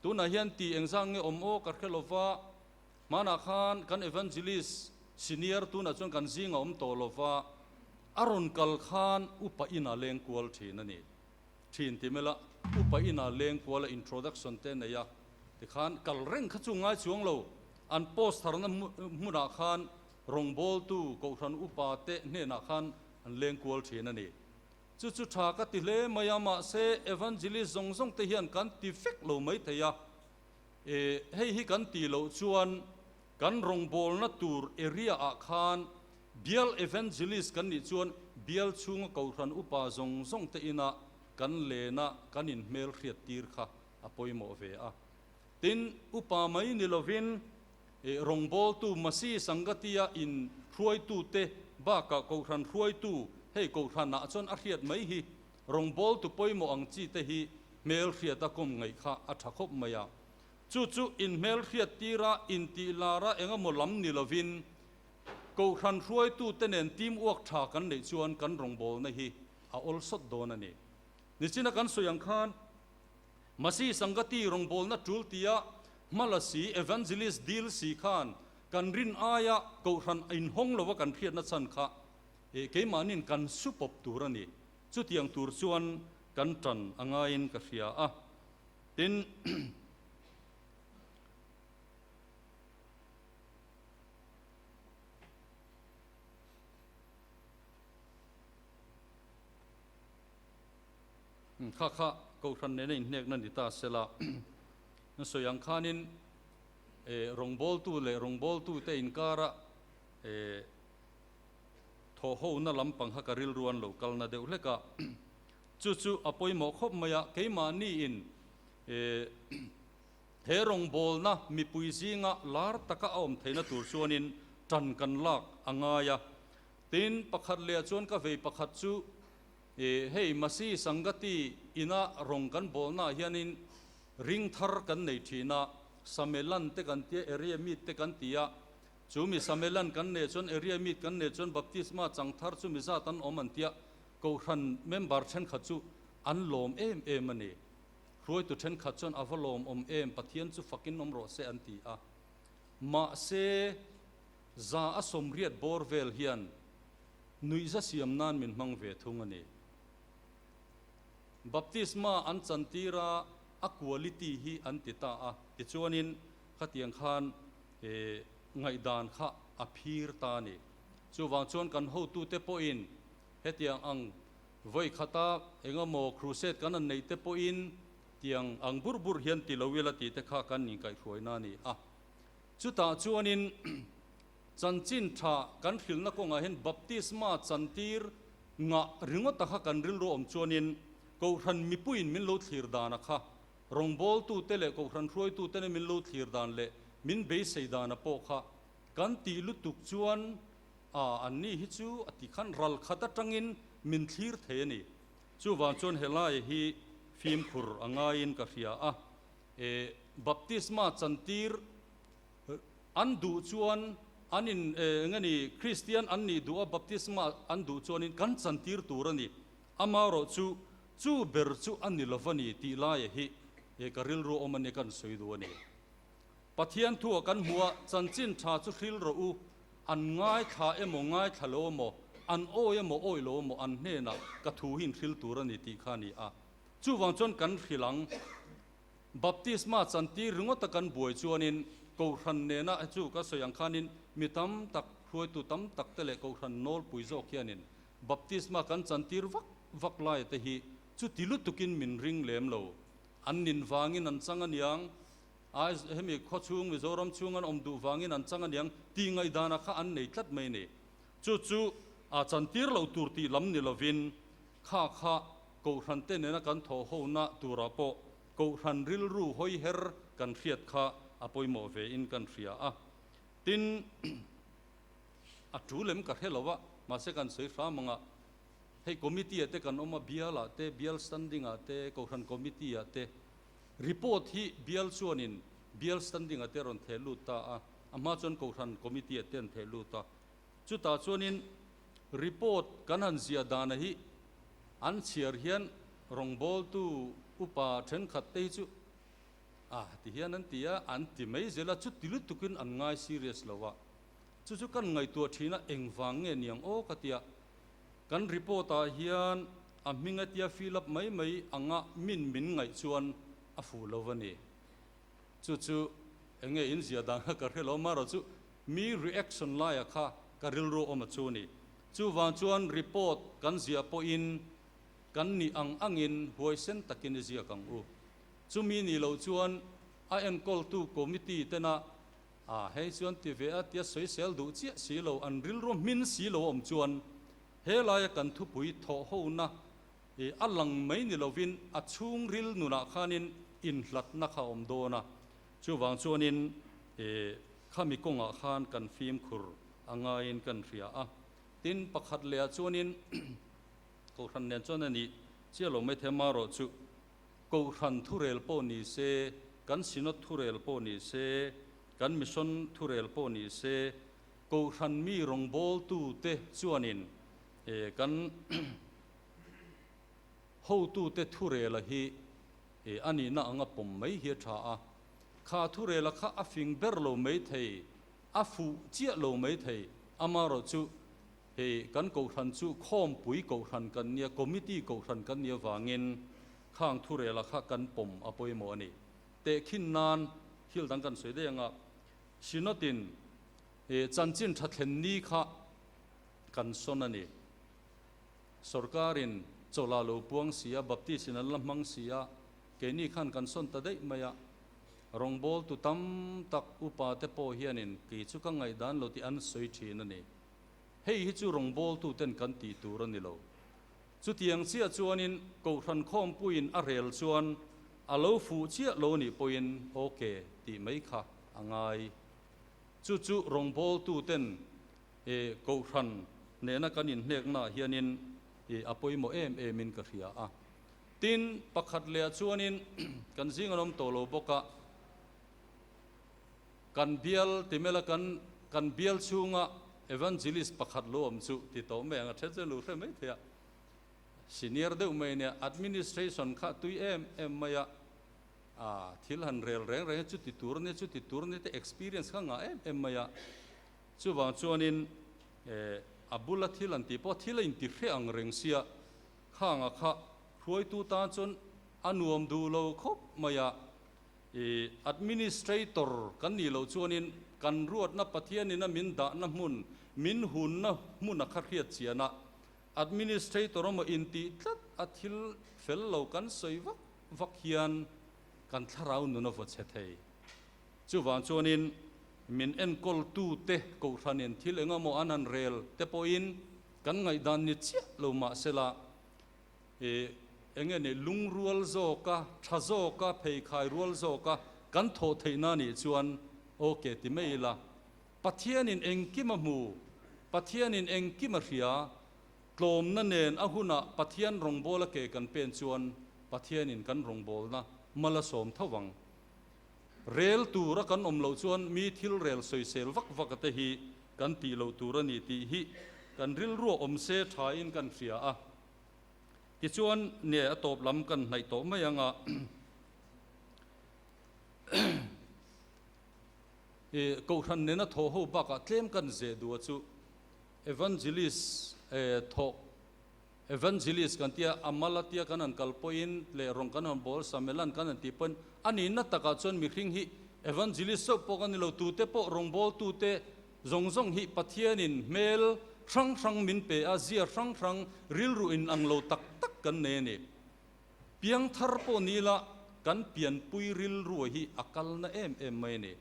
Tunah hian ti engzang nge awm aw ka hre lova, Hmanah khan kan evangelist senior tunah chuan kan zing a awm tawh lova, a rawn kal khan upa inah leng kual thin a ni. Thin ti mela upa inah leng kual a introduction te nei a, tikhan kal reng kha chu ngai chuang lo. An post tharna hmunah khan rawngbawltu Kohhran upa te hnenah khan an leng kual thin a ni. Chu chu tha ka ti hle mai a, mahse evangelist zawng zawng te hian kan ti vek lo maithei a. E, hei hi kan tih loh chuan kan rawngbawlna tur area ah khan bial evangelist kan nih chuan bial chhunga kohhran upa zawng zawng te ina kan lena kan inhmel hriat tir kha a pawimawh ve a. Tin, upa mai ni lovin e, rawngbawltu Masi Sangatia in hruaitute bakah kohhran hruaitu hei kohhranah chuan a hriat mai hi Rawngbawltu pawimawh ang chi te hi hmelhriat a kawm ngaih kha a tha khawp mai a. Chu chu inhmelhriat tira intih lara engemaw lam ni lovin Kohhran hruaitute nen team uak tha kan neih chuan kan rawngbawlna hi a awl sawt dawn a ni. Nichina kan sawi ang khan Masi Sangati rawngbawlna tul tia hmala si Evangelist dil si khan kan rin aia Kohhran inhawng lova kan hriatna chhan kha keimahnin kan su pawp tur a ni. Chutiang tur chuan kan tan a ngaiin ka hria a. Tin, kha kha Kohhran nena inhnekna ni ta sela, sawi ang khanin rawngbawltu leh rawngbawltute inkara Thawhhona lampang kha ka rilru an lo kalna deuh hlek a, chu chu a pawimawh khawp mai a, keimahniin he rawngbawlna mipui zinga lar taka a awm theihna tur chuanin tan kan lak a ngai a. Tin, pakhat leh chuan ka vei pakhat chu hei Masi Sangati ina rawng kan bawlnaah hianin ring thar kan nei thin a, Samelan te kan tia, Area Meet te kan ti a. Chu mi Samelan kan nei chuan area meet kan nei chuan baptisma chang thar chu mi zat an awm an tia Kohhran member thenkhat chu an lawm em em a ni. Hruaitu thenkhat chuan a va lawm awm em, Pathian chu fakin awm rawh se an ti a. Mahse, za a sawmriat bawr vel hian nuihza siam nan min hmang ve thung a ni. Baptisma an chantir a, a quality hi an ti ta a, tichuanin khatiang khan ngaihdan kha a phir ta a ni. Chuvang chuan kan hotute pawhin Hetiang ang vawi khata engemaw crusade kan han neih te pawhin tiang ang bur bur hian ti lo ila tih te kha kan inkaihhruaina a ni a. Chutah chuanin chanchin tha kan hrilhna kawngah hian baptisma chantir ngah ringawta kha kan rilru awm chuanin Kohhran mipuiin min lo thlir dana kha rawngbawltute leh Kohhran hruaitutena min lo thlir dan leh min beisei dana pawh kha kan tih lutuk chuan A, anni hi chu a ti khan ral khat atangin min thlir thei a ni. Chuvang chuan helai hi fimkhur a ngaiin ka hria a. E, baptisma chantir an duh chuan an in, e, eng a ni, Kristian an nih duh a baptisma an duh chuanin kan chantir tur a ni. Amaherawh chu, chu ber chu a ni lova ni tih laia hi e, ka rilru awm a ni kan sawi duh a ni. Pathian thu a kan hmu a, chanchin tha chu hril rawh u, an ngaithla emaw ngaithla lo emaw, an awi emaw awi lo emaw an hnenah ka thu hi in hril tur a ni tih kha a ni a. Chuvang chuan kan hril ang. Baptisma chantir ringawta kan buai chuanin Kohhran nena chu ka sawi ang khanin mi tam tak, hruaitu tam tak te leh Kohhran nawlpui zawk hianin Baptisma kan chantir vak vak laia te hi chuti lutukin min ring lem lo. An nin vangin an chang aniang. Ai hemi khaw chhung Mizoram chhung an awm duh vangin an chang aniang tih ngaihdana kha an nei tlat mai ni. Chu chu a chantir loh tur tih lam ni lovin kha kha Kohhran te nena kan thawh hona turah pawh Kohhran rilru hawi her kan hriat kha a pawimawh ve in kan hria a. Tin, a tul em ka hre lo a, mahse kan sawi hram ang a, hei committee ah te kan awm a, bial ah te, bial standing ah te, Kohhran committee ah te, Report hi bial chuanin bial standing-a te rawn theh lut ta a, a hma chuan Kohhran committee-a te an theh lut a. Chutah chuanin report kan han ziah dana hi an chhiar hian rawngbawltu upa thenkhat te hi chu a ti hian an ti a, an ti mai zel a, chuti lutukin an ngai serious lo a. Chu chu kan ngaihtuah thin a, engvang nge niang aw ka tia. Kan report-ah hian a hming a tia fill up mai mai anga min min ngaih chuan a fuh lo a ni. Chu chu eng nge in zia dan kha ka hre lo, amaherawh chu mi reaction laia kha ka rilru awm a chu ni. Chuvang chuan report kan ziah pawhin kan nih ang angin huaisen takin i ziak ang u. Chumi nih loh chuan a enkawltu committee tena A, hei chuan ti ve a tia sawisel duh chiah si lo, an rilru hmin si lo awm chuan he laia kan thupui thawh hona i a lang mai ni lovin a chhungril nunah khanin inhlatna kha a awm dawn a, chuvang chuanin i khami kawngah khan kan fimkhur a ngaiin kan hria a. Tin, pakhat lehah chuanin Kohhran nen chuan a nih chiah lo mai thei amaherawh chu Kohhran thurel pawh ni se, kan Synod thurel pawh ni se, kan Mission thurel pawh ni se, Kohhran mi rawngbawltute chuanin kan hotute thurela hi a nihna anga pawm mai hi a tha a. Kha thurela kha a fing ber lo mai thei, a fuh chiah lo mai thei, amaherawh chu Hei kan Kohhran chu khawmpui Kohhran kan nia, Committee Kohhran kan nih avangin khang thurela kha kan pawm a pawimawh a ni. Tehkhin nan thil dang kan sawi daih anga Synod-in chanchin tha thlen ni kha kan sawn a ni. Sorkarin chawlh a lo puang si a, Baptist-in an la hmang si a, keini khan kan sawn ta daih mai a. Rawngbawltu tam tak upa te pawh hianin kei chu ka ngaihdan lo tih an sawi thin a ni. Hei hi chu rawngbawltuten kan tih tur a ni lo. Chutiang chiah chuanin Kohhran khawmpuiin a rel chuan a lo fuh chiah lo nih pawhin ok tih mai kha a ngai. Chu chu rawngbawltuten Kohhran nena kan inhneknaah hianin a pawimawh em emin ka hria a. Tin, pakhat lehah chuanin kan zing an awm tawh lo bawk a, kan bial timela kan. Kan bial chhunga evangelist pakhat lo awm chu ti tawh mai ang a then chuan lo hre mai thei a. Senior deuh mai nia administration kha tui em em mai a, a thil han rel reng reng hi chuti tur ania chuti tur ania te experience kha ngah em em mai a. Chuvang chuanin eh a bula thil an tih pawh thil a inti hre ang reng sia khanga kha hruaitu tan chuan a nuam duh lo khawp mai a. I administrator kan nih loh chuanin kan ruatna Pathianina min dahna hmun, min hunna hmuna kha hriat chiana administrator emaw intih tlat a thil fel lo kan sawi vak vak hian kan thlarau nun a vaw chhe thei. Chuvang chuanin min enkawltute kohhranin thil engemaw an han rel te pawhin kan ngaihdan ni chiah lo mahsela, I enge ni lungrual zawka, tha zawka, pheikhai rual zawka kan thawh theihna nih chuan ok ti mai ila. Pathianin engkim a hmu, Pathianin engkim a hria, tlawmna nen a hunah Pathian rawngbawla ke kan pen chuan Pathianin kan rawngbawlna mal a sawm tho vang. Rel tura kan awm loh chuan mi thil rel sawisel vak vak a te hi kan tih loh tur a ni tih hi kan rilruah awm se thain kan hria a. Tichuan, ne a tawp lam kan hnaih tawh mai ang a, i Kohhran nena thawh ho bakah tlem kan zeh duh a chu Evangelist thawh Evangelist kan tia a mal a tia kan han kal pawhin leh rawn kan han bawl Samelan kan han tih pawhin a nihna takah chuan mihring hi Evangelist chauh pawh kan ni lo tute pawh rawngbawltute Zawng zawng hi Pathianin hmel hrang hrang min pe a, zia hrang hrang, rilru in ang lo tak tak kan nei a ni. Piangthar pawh ni ila kan pianpui rilrua hi a kalna em em mai a ni.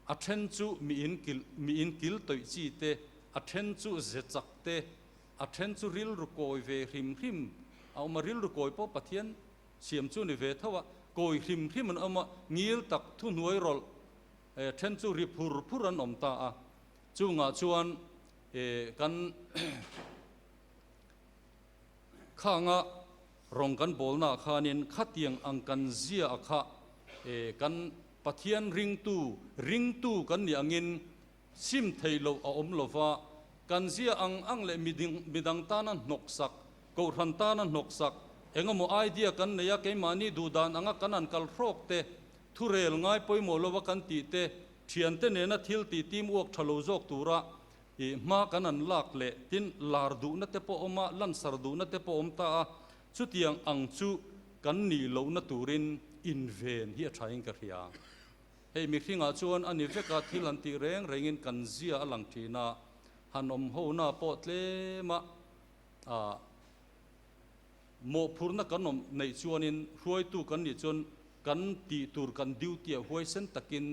A then chu mi in kil mi in kil tawih chi te, a then chu ze chak te, a then chu rilru kawi ve hrim hrim a awm a, rilru kawi pawh Pathian siam chu ni ve tho a, kawi hrim hrim an awm a, ngil tak thuhnuai rawlh E then chu ri phur phur an awm ta a, chungah chuan e kan khanga rawng kan bawlnaah khanin khatiang ang kan zia a kha e kan Pathian ringtu ringtu kan nih angin sim thei loh a awm lova, kan zia ang ang leh miding midang tana hnawksak, kohhran tana hnawksak engemaw idea kan nei a, keimahni duhdan anga kan han kal hrawk te Thurel ngai pawimawh lova kan tih te, thiante nena thil tih tim uak tha lo zawk tura i hma kan an lak leh tin lar duhna te pawh awm a, lansar duhna te pawh awm ta a, chutiang ang chu kan nih lohna turin inven hi a thain ka hria. Hei mihringah chuan a ni vek a, thil han tih reng rengin kan zia a lang thin a, han awm hona pawh tlema ah Mawhphurhna kan awm neih chuanin hruaitu kan nih chuan kan tih tur kan duty ah huaisen takin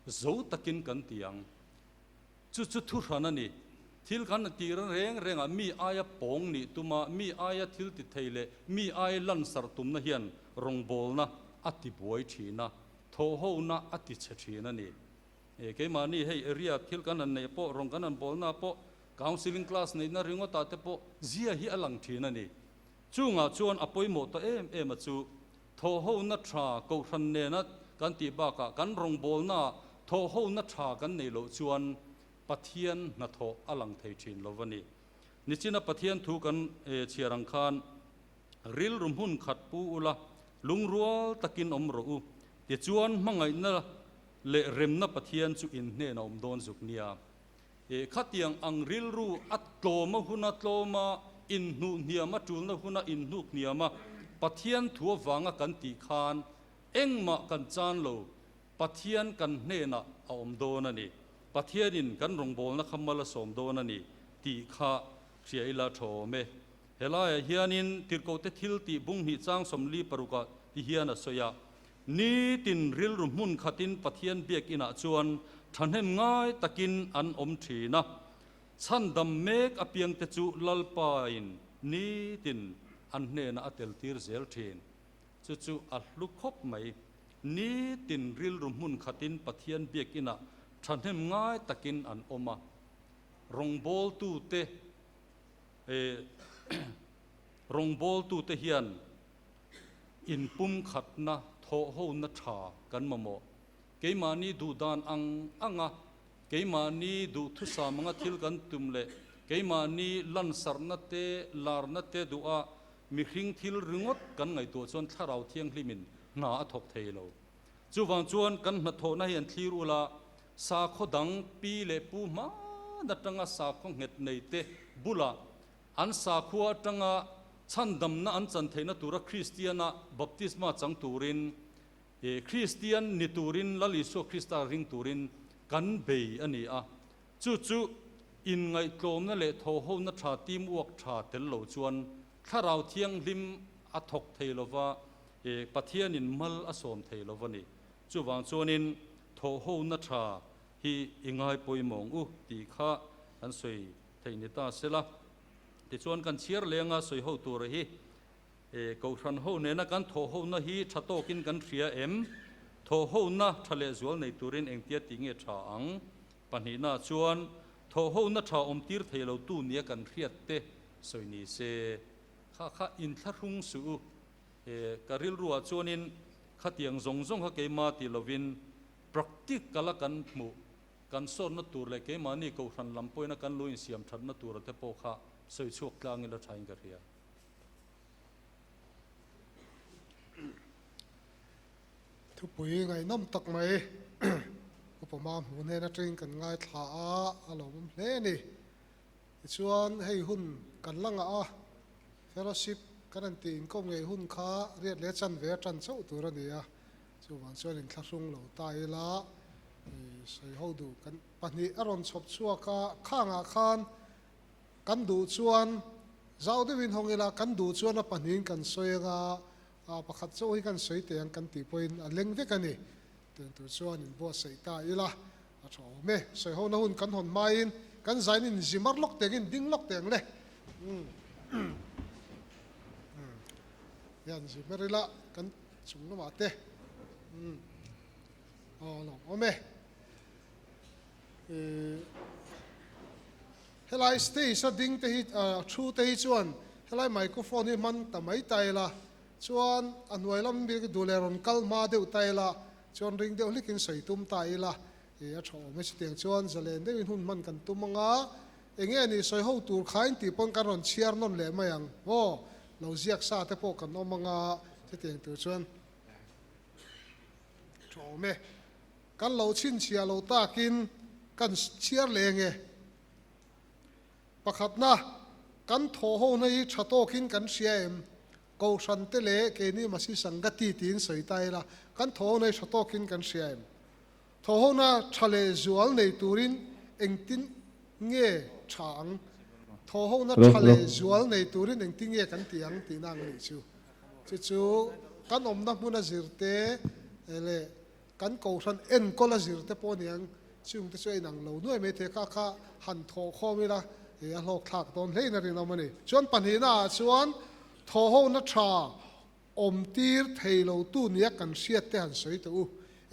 zo takin kan ti ang. Chu chu thuhran a ni. Thil kan tih reng rengah mi aia pawng nih tuma mi aia thil ti thei leh mi aia lansarh tumna hian rawngbawlna a ti buai thin a, thawhhona a ti chhe thin a ni. Keimahni hei area thil kan han neih pawh rawng kan han bawlna pawh Counselling class neihna ringawtah te pawh zia hi a lang thin a ni. Chungah chuan a pawimawh ta em em a chu, thawhhona tha kohhran nena kan tih bakah kan rawngbawlnaah thawhhona tha kan neih loh chuan Pathian hnathawh a lang thei thin lo a ni. Nichina Pathian thu kan chhiar ang khan rilru hmun khat pu ula, lungrual takin awm rawh u, tichuan hmangaihna leh remna Pathian chu in hnenah awm dawn zuk nia. E khatiang ang rilru a tlawm a hun a tlawm a, inhnuh hniam a tulna hun a inhnuk hniam a, Pathian thu avanga kan tih khan engmah kan chan lo, Pathian kan hnenah a awm dawn a ni, Pathianin kan rawngbawlna kha mal a sawm dawn a ni tih kha hria ila tha awm e. Helaiah hianin Tirhkohte thil tih bung hnih chang 46 ah ti hian a sawi a, Nitin rilru hmun khatin Pathian biakinah chuan thahnem ngai takin an awm thin a, chhandam mek apiangte chu Lalpain nitin an hnenah a teltir zel thin. Chu chu a hlu khawp mai. Nitin rilru hmun khatin Pathian biakinah thahnem ngai takin an awm a, rawngbawltute rawngbawltute hian Inpumkhatna, thawhhona tha kan mamawh. Keimahni duhdan ang anga, Keimahni duhthusam anga thil kan tum leh keimahni lansarhna te, larna te duha mihring thil ringawt kan ngaihtuah chuan Thlarau Thianghlimin hna a thawk thei lo. Chuvang chuan kan hnathawhna hi an thlir ula, sakhaw dang pi leh pu hman atanga sakhaw nghet nei te bulah an sakhua atanga chhandamna an chan theihna tura Kristiana baptisma chang turin, Kristian ni turin Lal Isua Krista ring turin kan bei a ni a. Chu chu inngaihtlawmna leh thawhhona tha teamwork tha tel lo chuan Thlarau Thianghlim a thawk thei lova, E, Pathianin mal a sawm thei lo va ni. Chuvang chuanin thawhhona tha hi i ngai pawimawng u tih kha kan sawi theih ni ta sela. Tichuan kan chhiar lenga sawi ho tura hi, e, Kohhran ho nena kan thawhhona hi tha tawkin kan hria em? Thawhhona tha lehzual nei turin engtia tih nge tha ang? Pahnihna chuan thawhhona tha awmtir thei lo tu nia kan hriat te sawi ni se. Kha kha inthlahrung suh u. He ka rilruah chuanin khatiang zawng zawng kha keimah ti lovin practical a kan hmuh, kan sawnna tur leh keimahni kohhran lam pawhin a kan lu insiam thatna tura te pawh kha sawi chhuak tlang ila thain ka hria. Thupui ngaihnawm tak mai Upa Mahmu hnen atangin kan ngaithla a, a lawmawm hle a ni. Tichuan hei hun kan la ngah a, fellowship kan han tih inkawm ngei hun kha riat leh chanve a tan chauh tur a ni a, chuvang chuan inthlahrung lo ta ila sawi ho duh kan pahnih a rawn chhawp chhuak a, khangah khan kan duh chuan zau deuhin hawng ila kan duh chuan a pahnihin kan sawi anga pakhat chauh hi kan sawi teh ang kan tih pawhin a leng vek a ni. Tun tur chuan inbuatsaih ta ila a tha awm e. Sawi hona hun kan hawn hmain kan zain in zimar lawk teng in ding lawk teng le. Hian zimar ila kan chung lamah te. Aw lawm awm e. Helai stage a ding te hi thu te hi chuan helai microphone hi hman ta mai ta ila. Chuan a hnuai lam bik duh leh rawn kal hma deuh ta ila, chuan ring deuh hlikin sawi tum ta ila, ih a tha awm e. Chutiang chuan zalen deuhin hun hman kan tum anga, eng nge nih sawi ho tur khain tih pawn kan rawn chhiar nawn leh mai ang maw? Lo ziak sa te pawh kan awm anga, chutiang tur chuan tha awm e. Kan lo chhinchhiah lo takin kan chhiar leh enge? Pakhatna, kan thawh hona hi tha tawkin kan hria em? Kohhran te leh keini Masi Sangati tiin sawi ta ila, kan thawhhona hi tha tawkin kan hria em? Thawhhona tha leh zual nei turin engtin nge tha ang? Thawhhona tha leh zual nei turin engtin nge kan ti ang tihna ang anih chu. Chu chu kan awmna hmuna zirte leh kan kohhran enkawl a zirte pawh aniang chungte chu a inang lo nuai mai thei kha kha han thawh khawm ila ih a hlawk thlak dawn hlein a rinawm a ni. Chuan pahnihna ah chuan thawhhona tha awm tir thei lo tu nia kan hriat te han sawi teh u.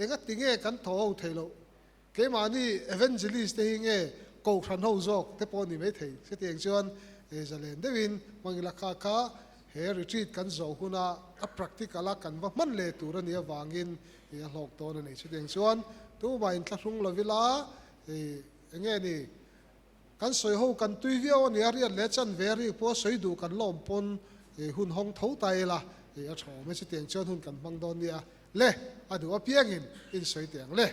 Enga tinge kan thawhho thei loh? Keimahni evangelist te hi nge kohhran ho zawk te pawh ni mai thei. Chutiang chuan zalen deuhin hmangila kha kha he retreat kan zawh huna a practical a kan va hman leh tur a nih avangin a hlawk dawn a ni. Chutiang chuan tumah inthlahrung lovila eng nge ni kan sawi ho kan tui viau a nia riat leh chanve a rik pawh sawi duh kan la awm pawn hun hawng tho ta ila a tha awm e. Chutiang chuan hun kan hmang dawn nia. Le, a duh apiangin in sawi teh ang le.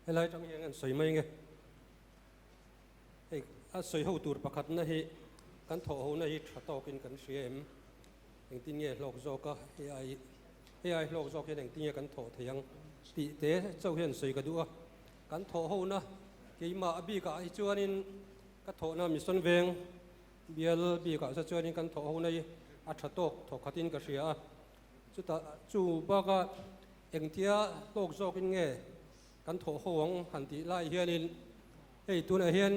Helai tang hian an sawi mai nge. Hei a sawi ho tur pakhatna hi kan thawh hona hi tha tawkin kan hria em? Engtin nge hlawk zawk a hei ai hei ai hlawk zawk hian engtin nge kan thawh thei ang tih te chauh hian sawi ka duh a. Kan thawh hona keimah a bikah hi chuanin ka thawhna mission veng Bial bikah sa chuanin kan thawh ho na hi a tha tawk thawk khatin ka hria a, chutah chu baka engtia hlawk zawkin nge kan thawh ho ang han tih lai hianin hei tunah hian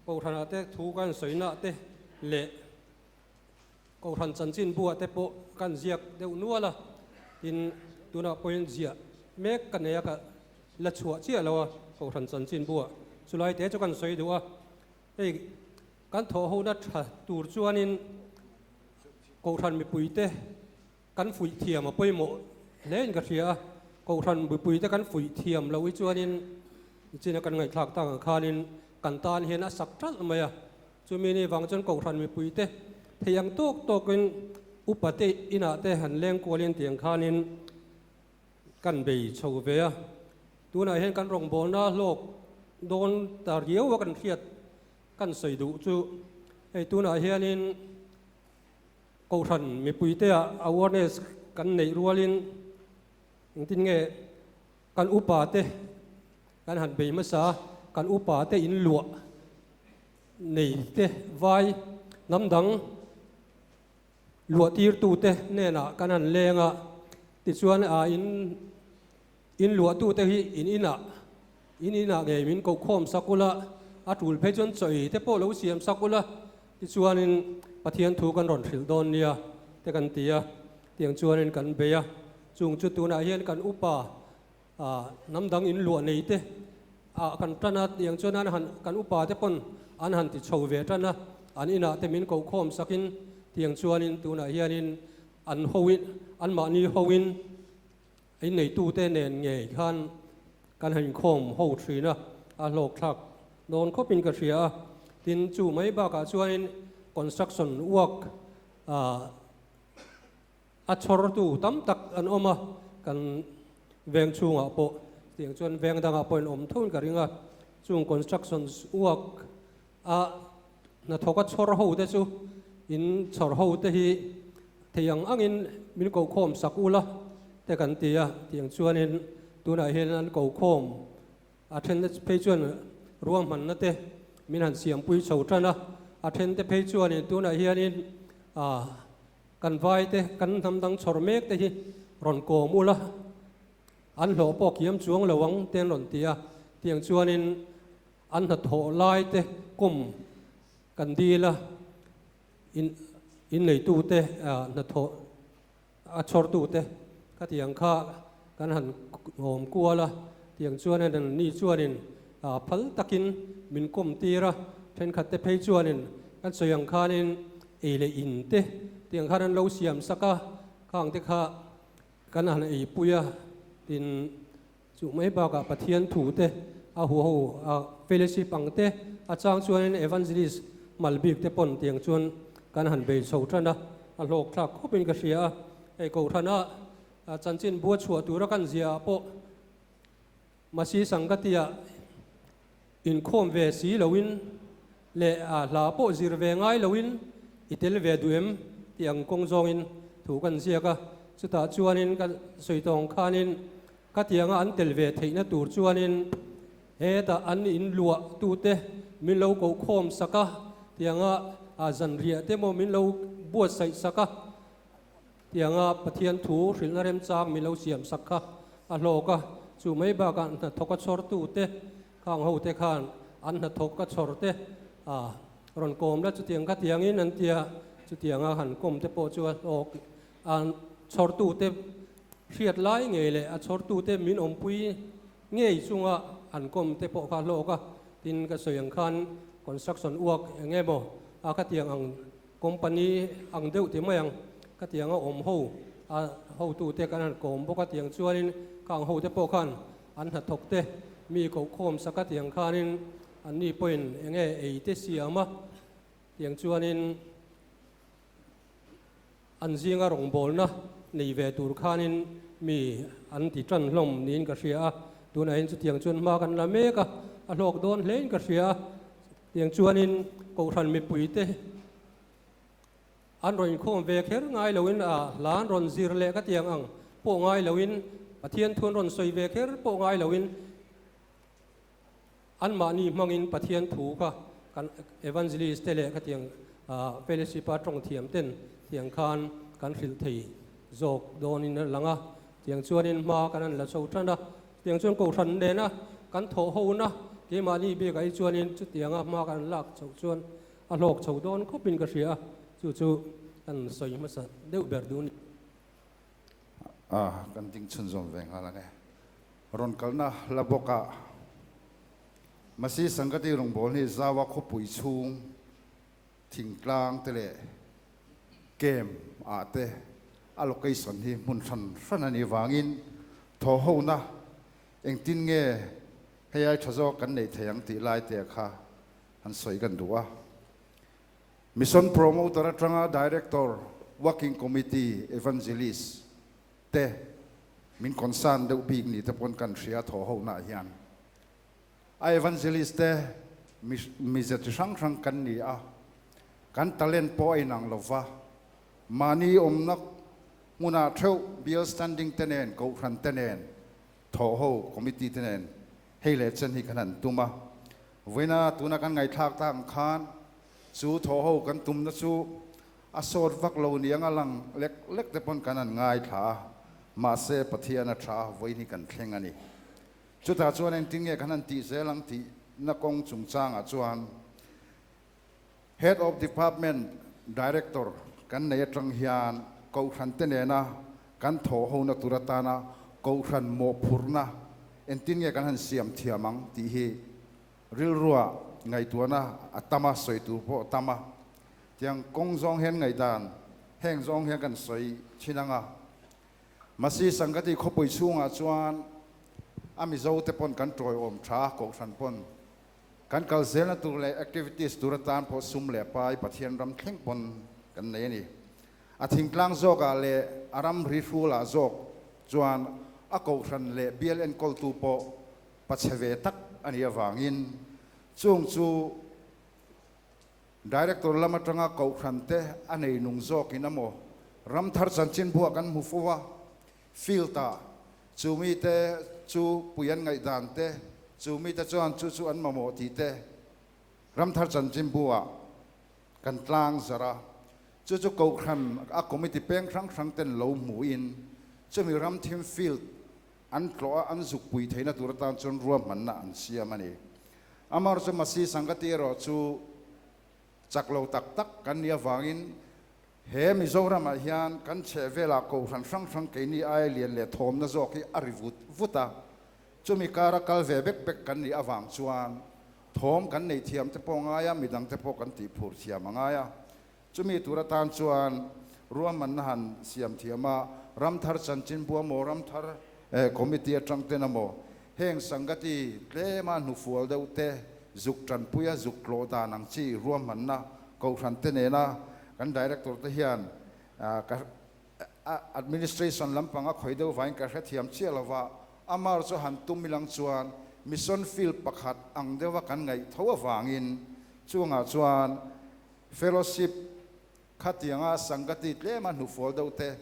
Kohhranah te thu kan sawina te leh Kohhran chanchin buah te pawh kan ziak deuh nual a, tin tunah pawhin ziah mek ka nei a ka la chhuah chiah lo a Kohhran chanchin buah chulai te chu kan sawi duh a. Hei kan thawh hona tha tur chuanin Kohhran mipuite kan fuih thiam a pawimawh hlein ka hria a, Kohhran mipui te kan fuih thiam loh hi chuanin nichina kan ngaihthlak tak ang khanin kan tan hian a sak ṭalh mai a. Chumi ni vang chuan Kohhran mipui te thei ang tawk tawkin upa te inah te han leng kualin tiang khanin kan bei chho ve a. Tunah hian kan rawngbawlna hlawk dawn ta riau a kan hriat kan sawi duh chu hei tunah hianin Kohhran mipuiteah awareness kan neih rualin engtin nge kan upa te kan han bei hmasa a, kan upa te in luah nei te vai hnam dang luah tirtu te hnenah kan han leng a, tichuan a in in luahtu te hi in inah in inah ngei min kohkhawm sak ula, a tul phei chuan chaw ei te pawh lo siam sak ula, Tichuanin Pathian thu kan rawn hrilh dawn nia te kan ti a, tiang chuanin kan bei a. Chung chu tunah hian kan upa hnam dang in luah nei te ah kan tan a, tiang chuan an han kan upa te pawn an han ti chho ve tan a, an inah te min kohkhawm sakin tiang chuanin tunah hianin an hoin anmahni hoin in neitute nen ngei khan kan han inkhawm ho thin a, a hlawkthlak dawn khawpin ka hria a. Tin, chu mai bakah chuanin construction work a chhawrtu tam tak an awm a, kan veng chhungah pawh tiang chuan veng dangah pawhin awm thoin ka ring a. Chung construction work a hnathawk a chhawr ho te chu in chhawr ho te hi thei ang angin min kokhawm sak ula te kan ti a, tiang chuanin tunah hian an kokhawm a then te phei chuan ruahmanna te min han siampui chho tan a, a then te phei chuanin tunah hianin ah kan vai te kan hnam dang chhawr mek te hi rawn kawm ula an hlawh pawh kiam chuang lo ang te an rawn ti a, tiang chuanin An hnathawh lai te kum kan dil a, in inneitute hnathawh a chhawrtute khatiang kha kan han awm kual a, tiang chuanin an ni chuanin phal takin min kawm tir a, thenkhat te phei chuanin kan sawi ang khanin ei leh in te tiang khan an lo siam sak a, khang te kha kan han eipui a, tin. Chu mai bakah Pathian thu te a huho a fellowship ang te a chang chuanin evangelist mal bik te pawn tiang chuan kan han bei chho tan a, a hlawk thlak khawpin ka hria a. Hei Kohhrana chanchin bua chhuah tura kan zia ah pawh Masi Sangati-ah inkhawm ve si loin leh hla pawh zir ve ngai loin i tel ve duh em tih ang kawng zawngin thu kan ziak a. Chutah chuanin ka sawi tawng khanin Ka tianga an tel ve theihna tur chuanin hetah an in luah tute min lo kohkhawm sak a, tianga zanriah te maw min lo buatsaih sak a, tianga Pathian thu hrilhna remchang min lo siam sak kha a hlawk a. Chu mai bakah hnathawk a chhawrtu te khang ho te khan an hnathawk a chhawr te rawn kawm la chutiang kha tiangin an tia, chutianga han kawm te pawh chu a hlawk A chhawrtute hriat lai ngei leh a chhawrtute min awmpui ngei chunga an kawm te pawh kha hlawk a, tin ka sawi ang khan construction work eng emaw a khatiang ang company ang deuh ti mai ang khatiang a awm ho a hotute kan han kawm bawk a tiang chuanin khang hote pawh khan an hnathawk te mi kohkhawm sak a tiang khanin anni pawhin eng nge ei te siam a tiang chuanin An zinga rawngbawlna nei ve tur khanin mi an ti tan hlawm niin ka hria a, tunah hian chutiang chuan hma kan la mek a, a hlawk dawn hlein ka hria a, tiang chuanin Kohhran mipuite an rawn inkhawm ve kher ngai loin a hla an rawn zir leh ka tiang ang pawh ngai loin Pathian thu an rawn sawi ve kher pawh ngai loin Anmahni hmangin Pathian thu kha kan evangelist te leh khatiang fellowship a tawng thiam ten tiang khan kan hrilh thei zawk dawnin a lang a, tiang chuanin hma kan han la chho tan a, tiang chuan kohhran nena kan thawh hona keimahni bikah hi chuanin chutianga hma kan lak chhoh chuan a hlawk chho dawn khawpin ka hria a, chu chu kan sawi hmasa deuh ber duh a ni. A, kan ding chhunzawm ve nghal ang e. Rawn kalna la bawkah Masi Sangati rawngbâwl hi Zaua khawpui chhung thingtlang te leh camp ah te A location hi hmun hran hran a nih vangin thaw hona engtin nge hei ai tha zawk kan neih thei ang tih lai te kha han sawi kan duh a. Mission Promoter atanga Director, Working Committee, Evangelist te min concern deuh bik ni te pawn kan hria thaw hona hian. A evangelist te mize chi hrang hrang kan ni a, kan talent pawh a inang lo va, mahni awmna hmunah theuh bial standing te nen, kohhran te nen, thawhho committee te nen hei leh chen hi kan han tum a. Vawiina tuna kan ngaihthlak tak ang khan chu thawhho kan tumna chu a sawt vak lo niang a lang lek lek te pawn kan han ngaithla a, mahse Pathian a tha a, vawiin hi kan thleng a ni. Chutah chuan engtin nge kan han tih zel ang tihna kawng chungchangah chuan Head of Department Director kan nei atang hian Kohhran te nena kan thawhhona tur atana Kohhran mawhphurhna engtin nge kan han siam thiam ang tih hi rilrua ngaihtuahna a tam a, sawi tur pawh a tam a. Tiang kawng zawng hian ngaihdan heng zawng hian kan sawi thin ang a. Masi Sangati khawpui chhungah chuan a Mizo te pawn kan tawiawm tha a, Kohhran pawn kan kal zelna tur leh activities tur atan pawh sum leh pai Pathian ram thleng pawn kan nei a ni. A thingtlang zawkah leh a ram ri hrulah zawk chuan a Kohhran leh bial enkawltu pawh pachhe ve tak a nih avangin chung chu Director lam atanga Kohhran te a nei nung zawkin a maw? Ramthar chanchinbuah kan hmu fo a, field ah chu mite chu pui an ngaihdan te, chu mite chuan chu chu an mamawh tih te Ramthar chanchinbuah kan tlang zarh a. Chu chu Kohhran a committee peng hrang hrang ten lo hmuhin chumi ramthim field an tlawh a, an zuk pui theihna tur atan chuan ruahmanna an siam a ni. Amar chu Masi Sangati erawh chu chak lo tak tak kan nih avangin he Mizoramah hian kan chheh velah kohhran hrang hrang keini aia lian leh thawmna zawk hi a ri vut vut a, chumi kara kal ve bek bek kan nih avang chuan thawm kan neih thiam te pawh a ngai a, midang te pawh kan tih phur thiam a ngai a. Chumi tur atan chuan ruahmanna han siam thiam a, Ramthar chanchinbu amaw, Ramthar Committee atang ten amaw, heng Sangati tlema hnufual deuh te zuk tanpuia zuk tlawh dan ang chi ruahmanna Kohhran te nena kan Director te hian ka Administration lampang a khawi deuh vain ka hrethiam chiah lova, amar chu han tum ilang chuan Mission Field pakhat ang deuha kan ngaih tho avangin chungah chuan Fellowship khatianga Sangati tlema hnufual deuh te,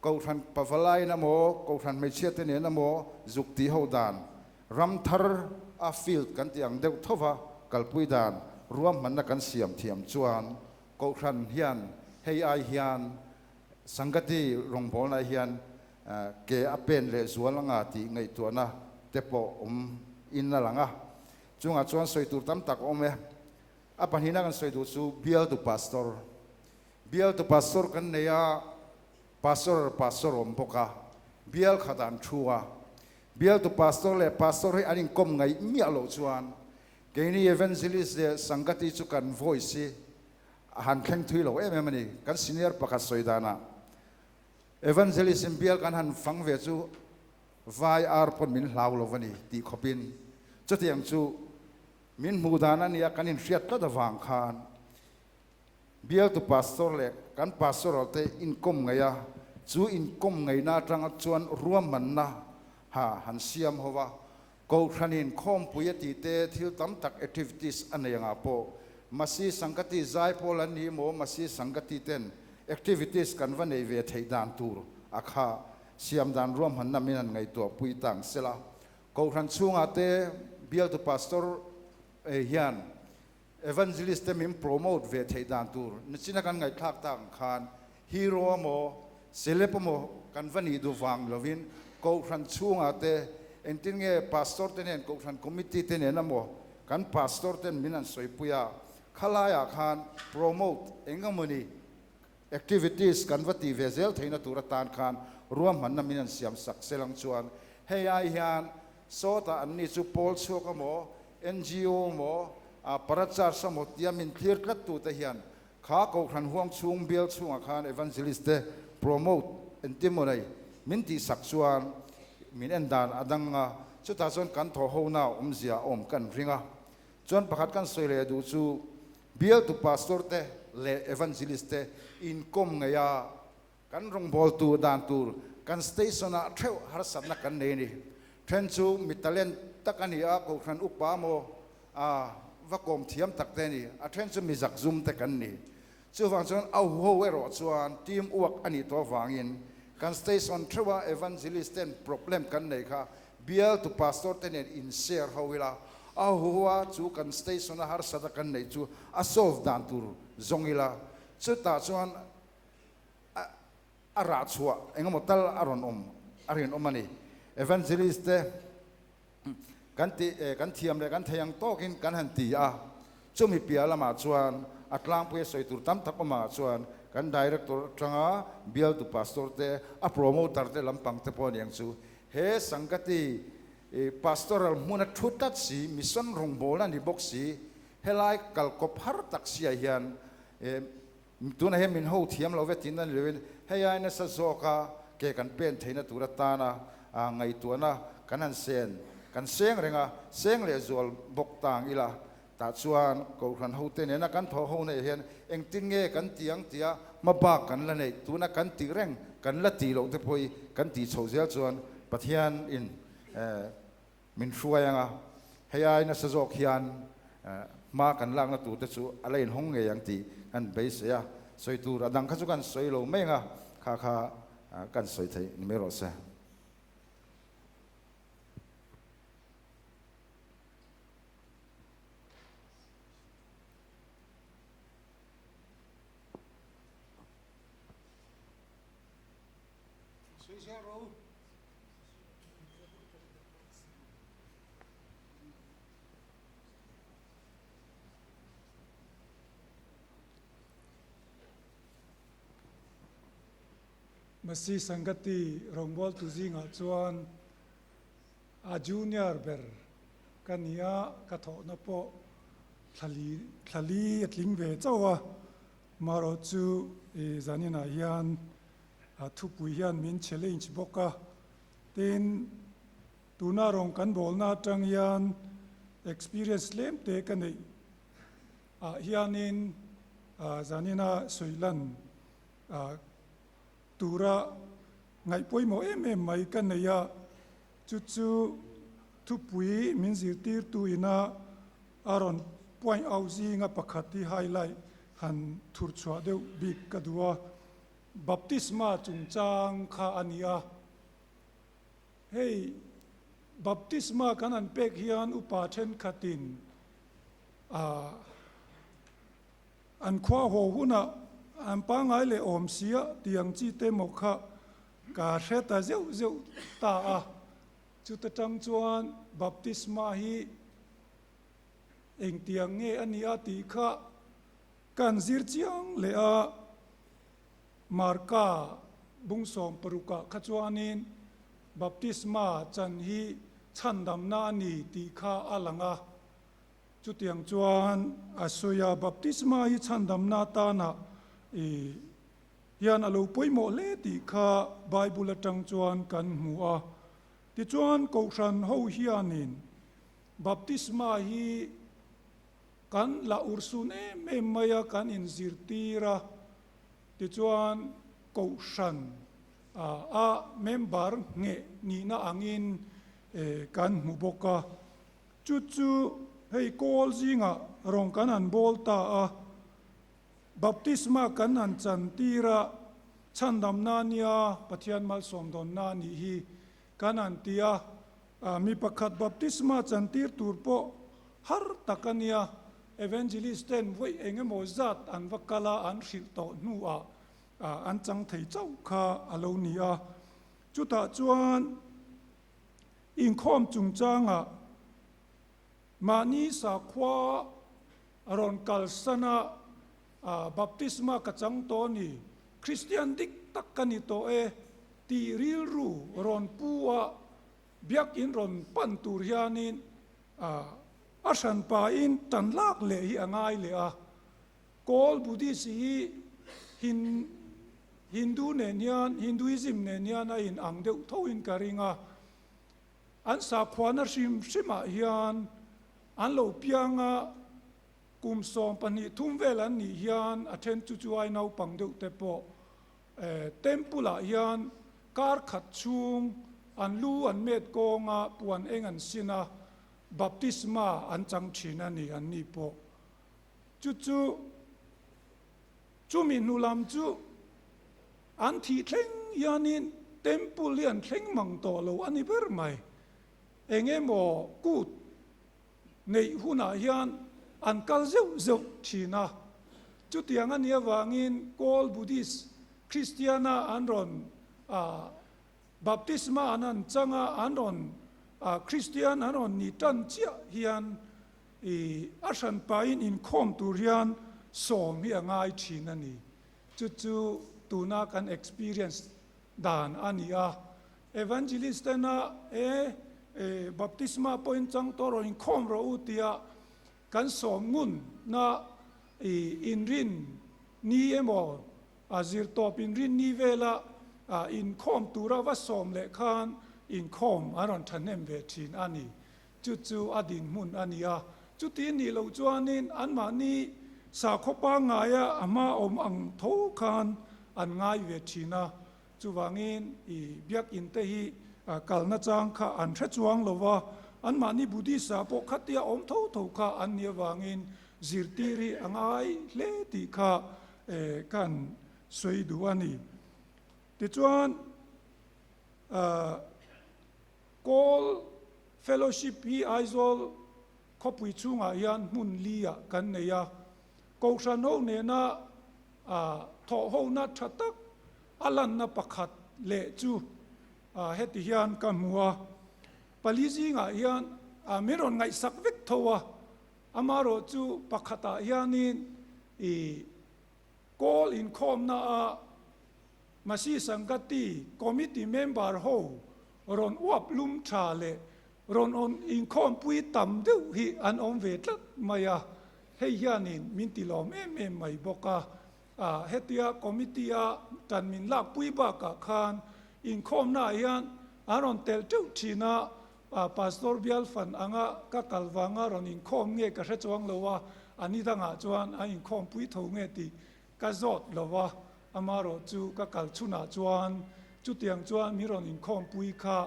Kohhran pavalaiin emaw, Kohhran hmeichhia te nen emaw zuk tih ho dan, ram thar a field kan tih ang deuh thova kalpui dan ruahmanna kan siam thiam chuan Kohhran hian hei ai hian Sangati rawngbawlna hian ke a pen leh zual anga tih ngaihtuahna te pawh awm in a lang a. Chungah chuan sawi tur tam tak a awm e. A pahnihna kan sawi duh chu bialtu pastor. Bialtu pastor kan nei a, pastor pastor awm bawk a, bial khat ah an thu a. Bialtu pastor leh pastor hi an inkawm ngaih miah loh chuan keini evangelist leh sangati chu kan voice hi a han thleng thui lo em em a ni. Kan senior pakhat sawi danah evangelist in bial kan han fang ve chu vai ar pawn min hlau lo a ni tih khawpin chutiang chu Min hmuh dan a nia kan inhriat tlat avang khan bialtu pastor leh kan pastoral te inkawm ngaih a, chu inkawm ngaihna atanga chuan ruahmanna ha han siam ho a, Kohhranin khawmpui a tih te thil tam tak activities a nei angah pawh Masi Sangati zai pawl an ni emaw Masi Sangati ten activities kan va nei ve theih dan tur a kha siam dan ruahmanna min han ngaihtuah pui tang sela. Kohhran chhungah te bialtu pastor hian evangelist te min promote ve theih dan tur nachina kan ngaihthlak tak ang khan hero emaw celeb emaw kan va nih duh vang lovin kohhran chhungah te engtin nge pastor te nen kohhran committee te nen emaw kan pastor ten min han sawipui a khalaiah khan promote eng emawni Activities kan va tih ve zel theihna tur atan khan ruahmanna min an siam sak sel ang chuan hei ai hian sawtah an ni chu pawl chhuak emaw, ngo emaw, parachars emaw tia min thlir tlat tute hian kha Kohhran huang chhung bial chhungah khan Evangelist te promote. Engtin maw nei? Min tihsak chuan min en dan a dang a, chutah chuan kan thaw hona awmzia a awm kan ring a. Chuan pakhat kan sawi leh duh chu bialtu pastor te leh evangelist te inkawm ngei a, kan rawngbawltu dan tur kan station ah theuh harsatna kan nei a ni. Then chu mi talent tak a ni a, kohhran upa maw a va kawm thiam tak te a ni, a then chu mi zakzum te kan ni. Chuvang chuan a huho erawh chuan team work a nih tawh avangin kan station theuha evangelist ten problem kan nei kha bialtu pastor te nen in share ho ila, a huhoa chu kan station a harsat a kan neih chu a solve dan tur zawng ila, chutah chuan a a rah chhuah engemaw tal a rawn awm a rinawm a ni. Evangelist te Kan ti e, kan thiam leh kan thei ang tawkin kan han ti a, chumi piah lamah chuan a tlangpuia sawi tur tam tak awmah chuan kan Director atanga bialtu Pastor te, a promoter te lampang te pawh aniang chu he Sangati Pastoral hmuna thu tlat si, mission rawngbawlna a ni bawk si, helai kalkawp har tak siah hian tunah hian min ho thiam lo ve tiin a ni loin hei ai nasa zawka ke kan pen theihna tur atana ngaihtuahna kan han sen kan seng reng a, seng leh zual bawk tang ila tah chuan Kohhran hote nena kan thawh ho neih hian engtin nge kan ti ang tia hma bak kan la neih tuna kan tih reng kan la tih loh te pawh hi kan tih chhoh zel chuan Pathian in Min hruai ang a, hei ai nasa zawk hian hma kan lakna tur te chu a la inhawng ngei ang tih kan beisei a, sawi tur a dang kha chu kan sawi lo mai ang a, kha kha kan sawi theih ni mai rawh se. Sawi zel rawh u. Masi Sangati rawngbawltu zingah chuan a junior ber ka ni a, ka thawhna pawh thlali thlali a tling ve chauh a, marawh chu zaninah hian A thupui hian min challenge bawk a, tin tuna rawng kan bawlna atang hian experience tlem te ka neih ah hianin zanina sawilan tura ngaih pawimawh em em mai ka nei a, chu chu thupui min zirtirtu ina a rawn point out zinga pakhat hi highlight han thur chhuah deuh bik ka duh a. Baptisma chungchang kha a ni a. Hei baptisma kan han pek hian upa thenkhatin ah an khua haw hunah an pangngai leh awm sia tih ang chi te maw kha ka hre ta zeuh zeuh ta a. Chuta tang chuan baptisma hi engtiang nge a nia tih kha kan zir chiang leh a. Marka bung 16ah kha chuanin baptisma chan hi chhandamna a ni tih kha a lang a. Chutiang chuan a sawi a, baptisma hi chhandamna atana i hian a lo pawimawh hle tih kha Bible atang chuan kan hmu a. Tichuan Kohhran ho hianin baptisma hi Kan la urhsun em em mai a, kan inzirtir a, tichuan Kohhran a member ngheh nihna angin kan hmu bawk a. Chu chu hei kawl zingah rawn kan han bawl ta a, baptisma kan han chantir a, chhandamna nia Pathian malsawm dawnna a nih hi kan han ti a, Mi pakhat baptisma chantir tur pawh har tak a nia, evangelist ten vawi eng emaw zat an va kal a, an hrilh tawh hnuah an chang thei chauh kha a lo ni a. Chutah chuan inkhawm chungchangah mahni sakhua rawn kalsan a, baptisma ka chang tawh a ni, Kristian dik tak ka ni tawh e tih rilru rawn pu a, Biakin rawn pan tur hianin a hran pain tan lak leh hi a ngai leh a. Kawl Buddhist hi Hindu nen hian, Hinduism nen hian a in ang deuh tho in ka ring a. An sakhuana hrim hrimah hian an lo piang a, kum 12 vel an nih hian a then chu chu ai naupang deuh te pawh temple ah hian kar khat chhung an lu an met kawng a, puan eng an sin a, baptisma an chang thin a ni an ni pawh. Chu chu chumi hnu lam chu an thih thleng hianin temple hi an thleng mang tawh lo a ni ber mai. Eng emaw kut neih hunah hian an kal zeuh zeuh thin a. Chutiang a nih avangin Kawl Buddhist Kristiana an rawn baptisma an han chang a, an rawn Kristian an rawn ni tan chiah hian I a hran pahin inkhawm tur hian sawm hi a ngai thin a ni. Chu chu tuna kan experience dan a ni a. Evangelist tena e baptisma pawhin chang tawh rawh, inkhawm rawh u tia kan sawm ngun na i inrin ni emaw a zirtawp inrin ni vela inkhawm tura va sawm leh khan inkhawm an rawn thahnem ve thin a ni. Chu chu a dinhmun a ni a. Chuti nih loh chuanin anmahni sakhaw pangngaia a hma awm ang tho khan an ngai ve thin a. Chuvangin i biakinn te hi kalna chang kha an hre chuang lo va, anmahni Buddhist-ah pawh khatia awm tho tho kha an nih avangin zirtir hi a ngai hle tih kha kan sawi duh a ni. Tichuan, Kawl Fellowship hi Aizawl khawpui chhungah hian hmun li ah kan nei a, Kohhran ho nena thawhhona tha tak a lanna pakhat leh chu heti hian ka hmu a, pali zingah hian min rawn ngaihsak vek tho a, amaherawh chu pakhatah hianin i Kawl inkhawmna a Masi Sangati Committee member ho rawn uap lum tha leh rawn awn inkhawmpui tam deuh hi an awm ve tlat mai a, hei hianin min ti lawm em em mai bawk a. Hetia committee a tan min lakpui bakah khan inkhawmnaah hian an rawn tel teuh thin a, Pastor bial fan anga ka kal vanga rawn inkhawm nge ka hre chuang lo a, a ni dangah chuan a inkhawmpui tho nge tih Ka zawt lo a, amarawh chu ka kal chhunah chuan chutiang chuan mi rawn inkhawmpui kha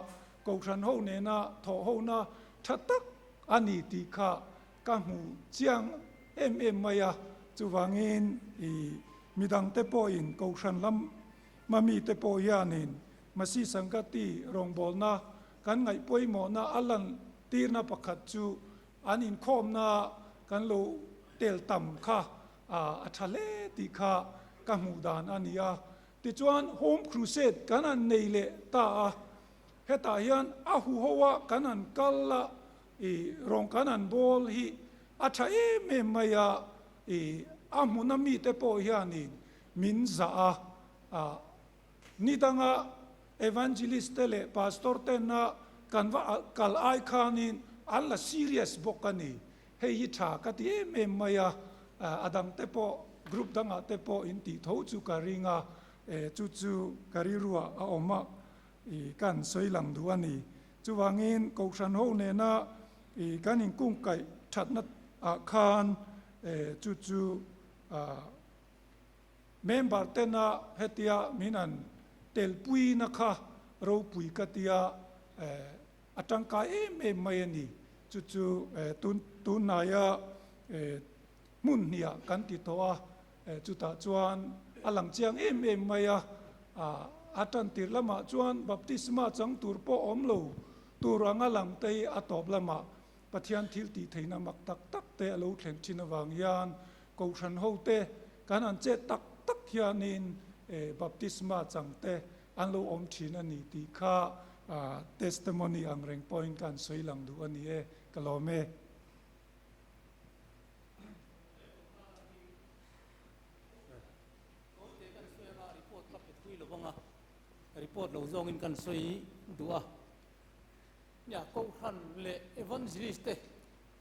Kohhran ho nena thawh hona tha tak a ni tih kha ka hmu chiang em em mai a. Chuvangin i midangte pawhin Kohhran lama mite pawh hianin Masi Sangati rawngbawlna kan ngaih pawimawhna a lantirna pakhat chu an inkhawmna kan lo tel tam kha a tha hle tih kha ka hmuh dan a ni a. Tichuan Home Crusade kan han nei leh ta a, hetah hian a huho a kan han kal a, i rawng kan han bawl hi a tha em em mai a, i a hmuna mite pawh hianin min zah a, a ni danga Evangelist te leh Pastor tena kan va kal ai khanin an la serious bawk a ni. Hei hi tha ka ti em em mai a, a dang te pawh group dangah te pawh in tih tho chu ka ring a, chu chu ka rilruah a awm a, i kan sawi lang duh a ni. Chuvangin Kohhran ho nena i kan inkungkaih thatna ah khan chu chu member tena hetia min an telpuina kha ropui ka tia A tangkai em em mai a ni. Chu chu tun tunhnaia hmun hniah kan ti tawh a, chutah chuan a lang chiang em em mai a. A tantir lamah chuan baptisma chang tur pawh awm lo tur anga lang te hi a tawp lamah Pathian thil tih theihna mak tak tak te a lo thlen thin avang hian Kohhran hote kan han chet tak tak hianin baptisma chang te an lo awm thin a ni tih kha testimony ang reng pawhin ka han sawi lang duh a ni e, ka lawm e. Report lo zawngin kan sawi duh a. Nia, Kohhran leh Evangelist te,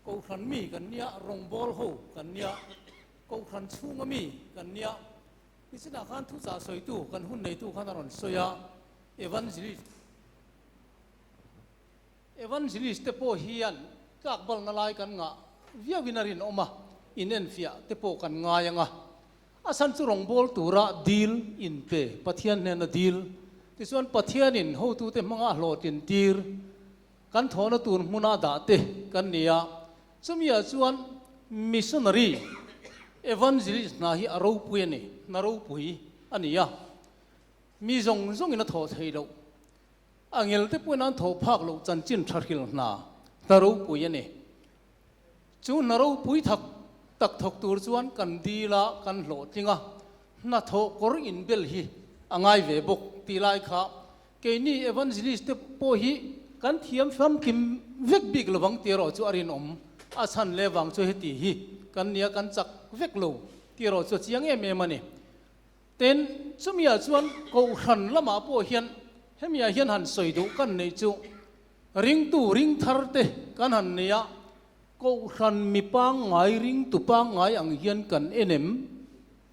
Kohhran mi kan nia, rawngbâwl ho kan nia, Kohhran chhunga mi kan nia. Nichinah khan thuchah sawitu kan hun neitu khan a rawn sawi a, Evangelist Evangelist te pawh hian tlak balna lai kan ngah viauin a rinawm a, inenfiah te pawh kan ngai ang a. A chhan chu rawngbâwl tura dil inpe Pathian hnena dil tichuan Pathianin hotute hmanga hlawhtlin tir kan thawhna tur hmuna dah te kan ni a. Chumiah chuan missionary evangelist hna hi a ropui a ni, hna ropui a ni a. Mi zawng zawngin a thawh theih loh, a ngel te pawhin an thawh phak loh chanchin tha hril hna, hna ropui a ni. Chu hna ropui thak tak thawk tur chuan kan dil a, kan hlawhtling a, hna thawh kawr inbel hi a ngai ve bawk tih lai kha keini evangelist te pawh hi kan thiam famkim vek bik lovang tih erawh chu a rinawm. A chhan leh vang chu heti hi kan nia kan chak vek lo tih erawh chu a chiang em em a ni. Tin, chumiah chuan Kohhran lamah pawh hian hemiah hian han sawi duh kan neih chu ringtu ring thar te kan han nei a, Kohhran mi pangngai ringtu pangngai ang hian kan en em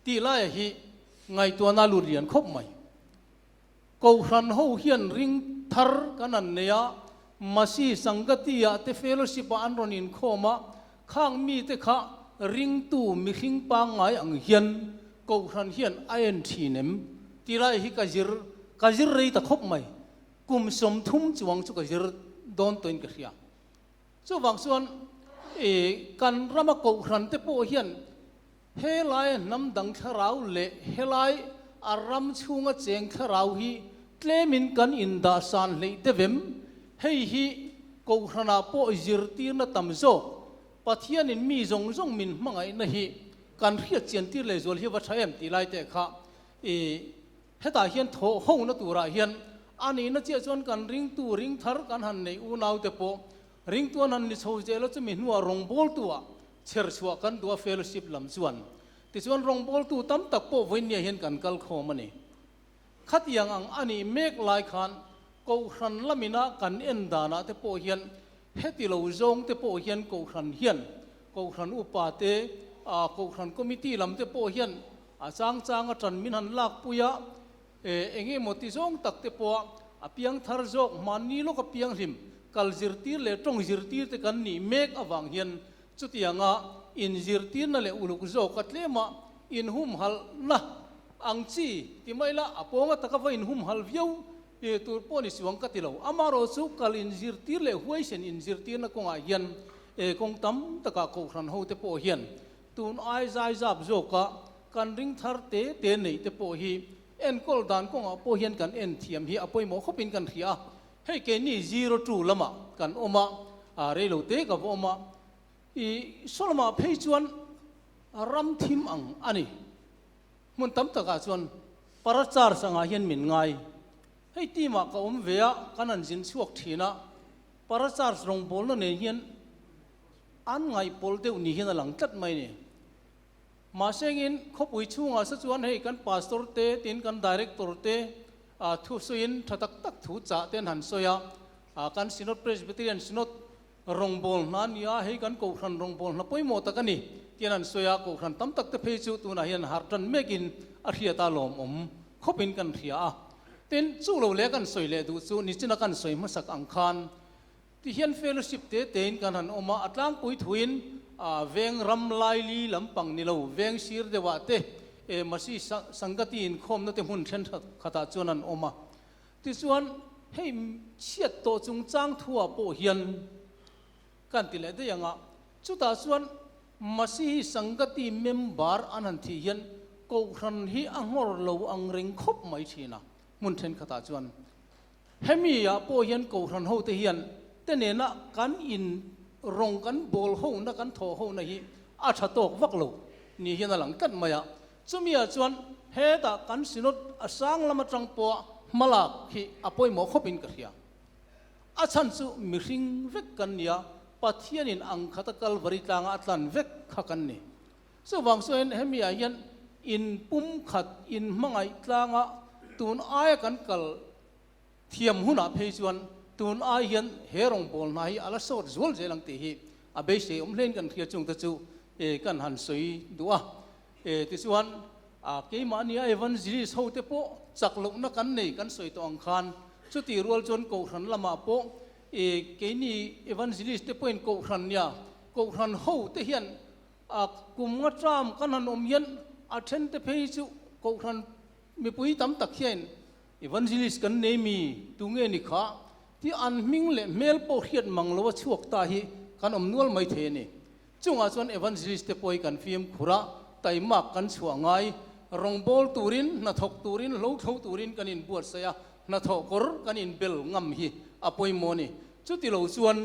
tih laia hi ngaihtuahna lut lian khawp mai. Kohhran ho hian ring thar kan han nei a, Masi Sangati-ah te fellowship-ah an rawn inkhawm a, khang mite kha ringtu mihring pangngai ang hian Kohhran hian a en thin em? Ti lai hi ka zir, ka zir rei ta khawp mai. Kum 30 chuang chu ka zir dawn tawhin ka hria. Chuvang chuan i kan rama Kohhran te pawh hian helai hnam dang thlarau leh helai a ram chhunga cheng thlarau hi tlemin kan indah san hleih deuh em? Hei hi Kohhranah pawh zirtirna tam zawk Pathianin mi zawng zawng min hmangaihna hi kan hriat chian tir leh zual hi va tha em tih lai te kha i hetah hian thawh hona turah hian a nihna chiah chuan kan ringtu ring thar kan han neih unau te pawh ringtu an han ni chho zel a chumi hnuah rawngbawltu ah chher chhuah kan duh a fellowship lam chuan tichuan rawngbawltu tam tak pawh vawinia hian kan kal khawm a ni. Khatiang ang a nih mek lai khan Kohhran lamina kan en danah te pawh hian heti lo zawng te pawh hian Kohhran hian Kohhran upa te, Kohhran committee lam te pawh hian a chang chang a tan min han lakpui a, eng emaw ti zawng tak te pawh a piang thar zawk hmanni lawk a pianghlim kal zirtir leh tawng zirtir te kan nih mek avang hian chutianga inzirtirna leh uluk zawk a tlema inhumhalhna ang chi ti mai la, a pawnga taka va inhumhal viau tur pawh ni suang ka ti lo. Amaherawh chu kal inzirtir leh huaisen inzirtirna kawngah hian kawng tam takah Kohhran hote pawh hian tun ai zai zap zawka kan ring thar te te neih te pawh hi enkawl dan kawngah pawh hian kan en thiam hi a pawimawh khawpin kan hria a. Hei keini 02 lamah kan awm a, reilo te ka va awm a, i Solomah phei chuan ram thim ang a ni. Hmun tam takah chuan Parachar sangah hian min ngai. Hei team ah ka awm ve a, kan han zin chhuak thin a, Parachar rawngbawlna nen hian an ngaihpawlh deuh ni hian a lang tlat mai ni. Mahse engin khawpui chhungah sa chuan hei kan pastor te tin kan director te thu sawiin tha tak tak thu chah te an han sawi a, kan Synod Presbyterian Synod Rawngbâwl hna a ni a, hei kan Kohhran rawngbâwl hna pawimawh tak a ni, tian an sawi a, Kohhran tam tak te phei chu tunah hian harh ṭan mêkin a hriat a lawmawm khawpin kan hria a. Tin, chu lo leh kan sawi leh duh chu nichina kan sawi hmasak ang khan ti hian fellowship te tein kan han awm a, a tlangpui thuin veng ram laili lampang ni lo, veng sir deuhah te Masi Sangati inkhawmna te hmun ṭhenkhat khatah chuan an awm a. Tichuan, hei chhiat tawh chungchang thuah pawh hian kan ti leh daih ang a, chutah chuan Masihi Sangati member an han thih hian Kohhran hi a nghawr lo ang reng khawp mai thin a, hmun thenkhatah chuan hemi ah pawh hian Kohhran hote hian te nena kan in rawng kan bawl hona kan thawh hona hi a tha tawk vak lo ni hian a lang tlat mai a. Chumi ah chuan hetah kan Synod a sang lam atang pawha hmalak hi a pawimawh khawpin ka hria. A chhan chu mihring vek kan ni a, Pathianin ang khata Kalvari tlanga a tlan vek kha kan ni. Chuvang chuan hemi ah hian in pumkhat in hmangaih tlanga tun aia kan kal thiam hunah phei chuan tun ai hian he rawngbâwl hna hi a la sawt zual zel ang tih hi a beisei awm hlein kan hria chungte chu kan han sawi duh a. Tichuan. A keimahnia evangelist hote pawh chak lohna kan nei kan sawi tawh ang khan chutih rual chuan kohhran lamah pawh e keini evangelist te pawhin kohhran nia kohhran ho te hian a kum nga term kan han awm hian a then te phei chu kohhran mipui tam tak hian evangelist kan nei mi tunge ni kha ti an hming leh hmel pawh hriat mang lo a chhuak ta hi kan awm nual mai thei a ni. Chungah chuan evangelist te pawh hi kan fimkhur a, taimak kan chhuah ngai. Rawngbâwl turin, hnathawk turin, hlo thlo turin kan inbuatsaih a, hnathawh kawr kan inbel ngam hi a pawimawh a ni. Chuti lo chuan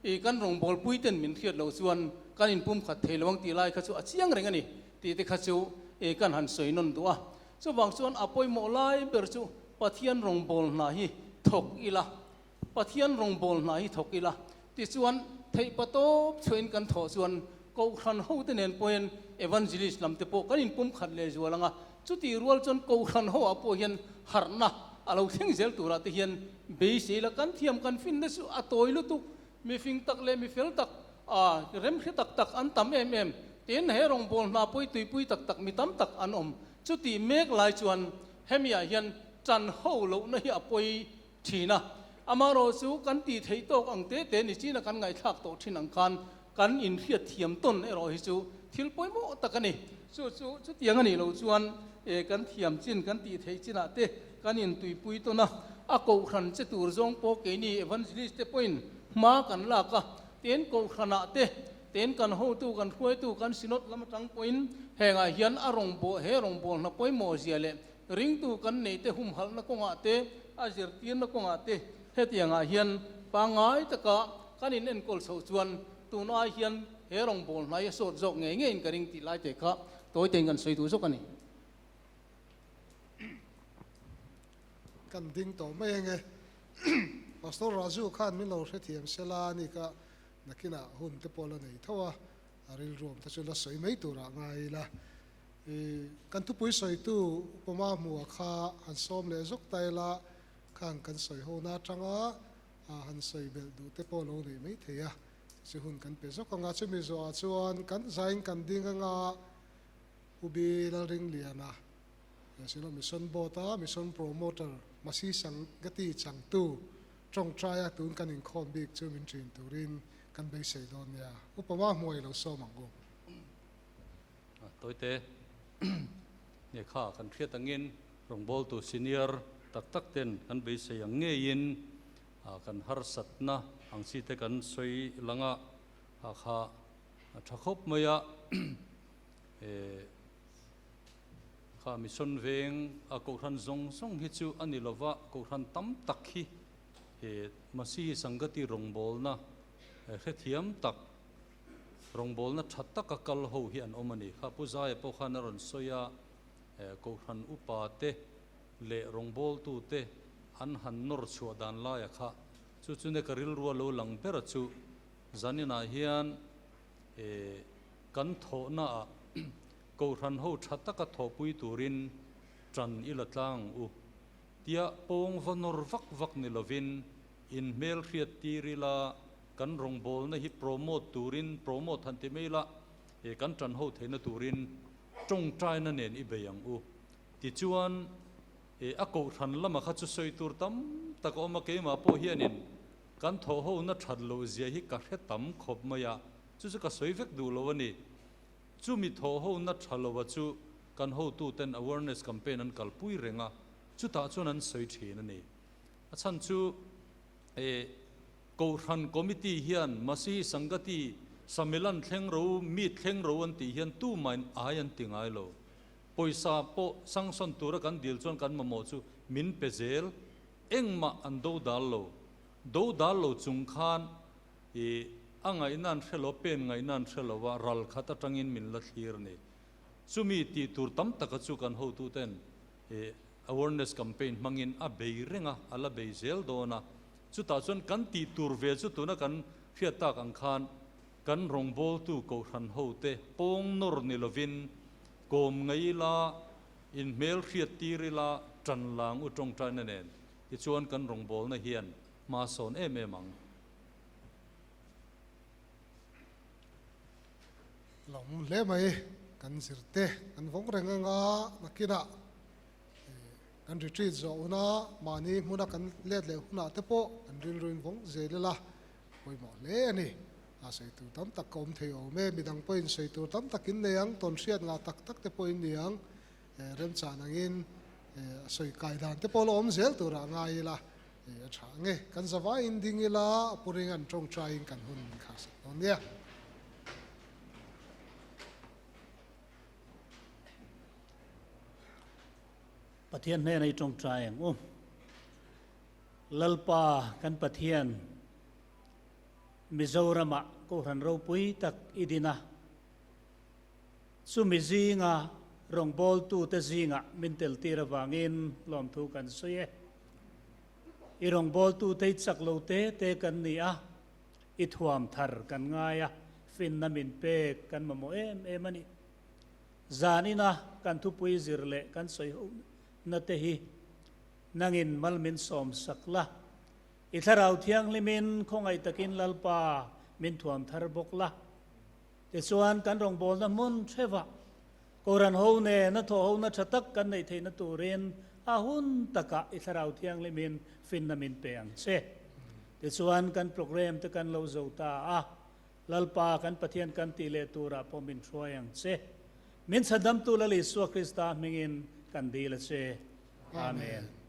i kan rawngbâwlpui ten min hriat lo chuan kan inpumkhat thei lo ang tih lai kha chu a chiang reng a ni tih te kha chu i kan han sawi nawn duh a. Chuvang chuan a pawimawh lai ber chu Pathian rawngbâwl hna hi thawk ila. Pathian rawngbâwl hna hi thawk ila, tichuan theihpa tawp chhuahin kan thawh chuan Kohhran hote nen pawhin Evangelist lam te pawh kan inpumkhat leh zual ang a, chutih rual chuan Kohhran ho ah pawh hian harhna a lo thleng zel turah te hian beisei ila kan thiam kan finna chu a tawi lutuk, mi fing tak leh mi fel tak, a remhre tak tak an tam em em, tin he rawngbâwl hna pawh hi tuipui tak tak mi tam tak an awm, chutih mek lai chuan hemi ah hian ṭan ho lohna hi a pawi thin a, amaherawh chu kan tih theih tawk ang te te ni china kan ngaihthlak tawh thin ang khan kan inhriat thiam tawn erawh hi chu thil pawimawh tak a ni. Chu chu chutiang a nih loh chuan e kan thiam chin kan tih theih chinah te kan intuipui tawn a, a kohhran che tur zawng pawh keini evangelist te pawhin hma kan lak a, ten kohhranah te ten kan hotu kan hruaitu kan synod lam atang pawhin hengah hian a rawngbâwl he rawngbâwl hna pawimawh zia leh Ringtu kan neite humhalhna kawngah te, a zirtirna kawngah te hetiangah hian pangngai taka kan in enkawl chhoh chuan tun ai hian he rawngbâwl hnai a sawt zawk ngei ngeiin ka ring tih lai te kha tawi tein kan sawi duh zawk a ni. Kan ding tawh mai ange. Pastor Raju khan min lo hrethiam sela a ni kha nakinah hun te pawh la nei tho a, a rilruam te chu la sawi mai turah ngai ila. I kan thupui sawitu Upama hmuha kha han sawm leh zawk ta ila, khang kan sawi ho na atanga han sawi belh duh te pawh lo nei mai thei a, chu hun kan pe zawk anga chumi zawhah chuan kan zain kan ding anga Ubi Lalringliana Silo Mission Board a Mission Promoter Masi Sangati changtu tawngtaia tun kan inkhawm bik chu min thin turin kan beisei dawn nia. Upama hmuha i lo sawm ang u. Tawite nge kha kan hriat angin rawngbawltu senior tak tak ten kan beisei ang ngeiin kan harsatna ang chi te kan sawi lang a, ha kha a tha khawp mai a, kha mission veng a kohhran zawng zawng hi chu a ni lova, kohhran tam tak hi Masihi Sangati rawngbawlna hrethiam tak Rawngbawlna tha taka kal ho hi an awm a ni. Kha Pu Zaia pawh khan a rawn sawi a, Kohhran upa te leh rawngbawltu te an han nawr chhuah dan laia kha chu chu ne ka rilrua lo lang ber a chu zaninah hian kan thawhna ah Kohhran ho tha taka thawhpui turin tan i la tlang ang u. Tia pawng va nawr vak vak ni lovin in hmelhriat tir ila Kan rawngbawlna hi promote turin, promote han ti mai ila, he kan tan ho theihna turin tawngtaina nen i bei ang u. Tichuan, he a kohhran lama kha chu sawi tur tam tak a awm a, keimah pawh hianin kan thawh hona that loh zia hi ka hre tam khawp mai a, chu chu ka sawi vek duh lo a ni. Chumi thawh hona tha loa chu kan hotuten awareness campaign an kalpui reng a, chutah chuan an sawi thin a ni. A chhan chu, he Kohhran Committee hian Masihi Sangati Samilan thleng ro, meet thleng ro an tih hian tumahin ai an ti ngai lo. Pawisa pawh sanction tura kan dil chuan kan mamawh chu min pe zel, engmah an do dal lo. Do dal lo chung khan i a ngaihna an hre lo, pen ngaihna an hre lo a, ral khat atangin min la thlir a ni. Chumi tih tur tam taka chu kan hotuten i awareness campaign hmangin a bei reng a, a la bei zel dawn a. Chutah chuan kan tih tur ve chu tuna kan hriat tak ang khan kan rawngbawltu kohhran hote pawng nawr ni lovin kawm ngei ila, inhmel hriat tir ila, tan lang u tawngtaina nen tichuan kan rawngbawlna hian hma sawn em em ang. Lawm hle mai. Kan zirte kan vawng reng anga nakinah kan retreat zawh huna mahni hmuna kan let leh hunah te pawh kan rilruin vawng zel ila pawimawh hle a ni. A sawi tur tam tak ka awm thei awm e, midang pawhin sawi tur tam tak in nei ang, tawn hriat ngah tak tak te pawhin ni ang, remchan angin a sawi kai dan te pawh la awm zel turah ngai ila a tha ang e. Kan zavaiin ding ila a puring an tawngtaiin kan hun min khahsak dawn nia. Pathian hnena i tawngtai ang u. Lalpa kan Pathian, Mizoramah Kohhran ropui tak i din a, chumi zinga rawngbawltute zingah min tel tir avangin lawmthu kan sawi e. I rawngbawltute i chak lo te te kan ni a, I thuam thar kan ngai a, finna min pek kan mamawh em em a ni. Zanina kan thupui zir leh kan sawi hohna te hi nangin mal min sawm sak la, i thlarau thianghlimin khawngaih takin Lalpa min thuam thar bawk la. Tichuan kan rawngbawlna hmun theuhah Kohhran ho nena thawh hona tha tak kan neih theihna turin a hun takah i thlarau thianghlimin finna min pe ang che. Tichuan kan program te kan lo zo ta a, Lalpa kan Pathian kan tih leh turah pawh min hruai ang che. Min chhandamtu Lal Isua Krista hmingin kan dil a che. Amen.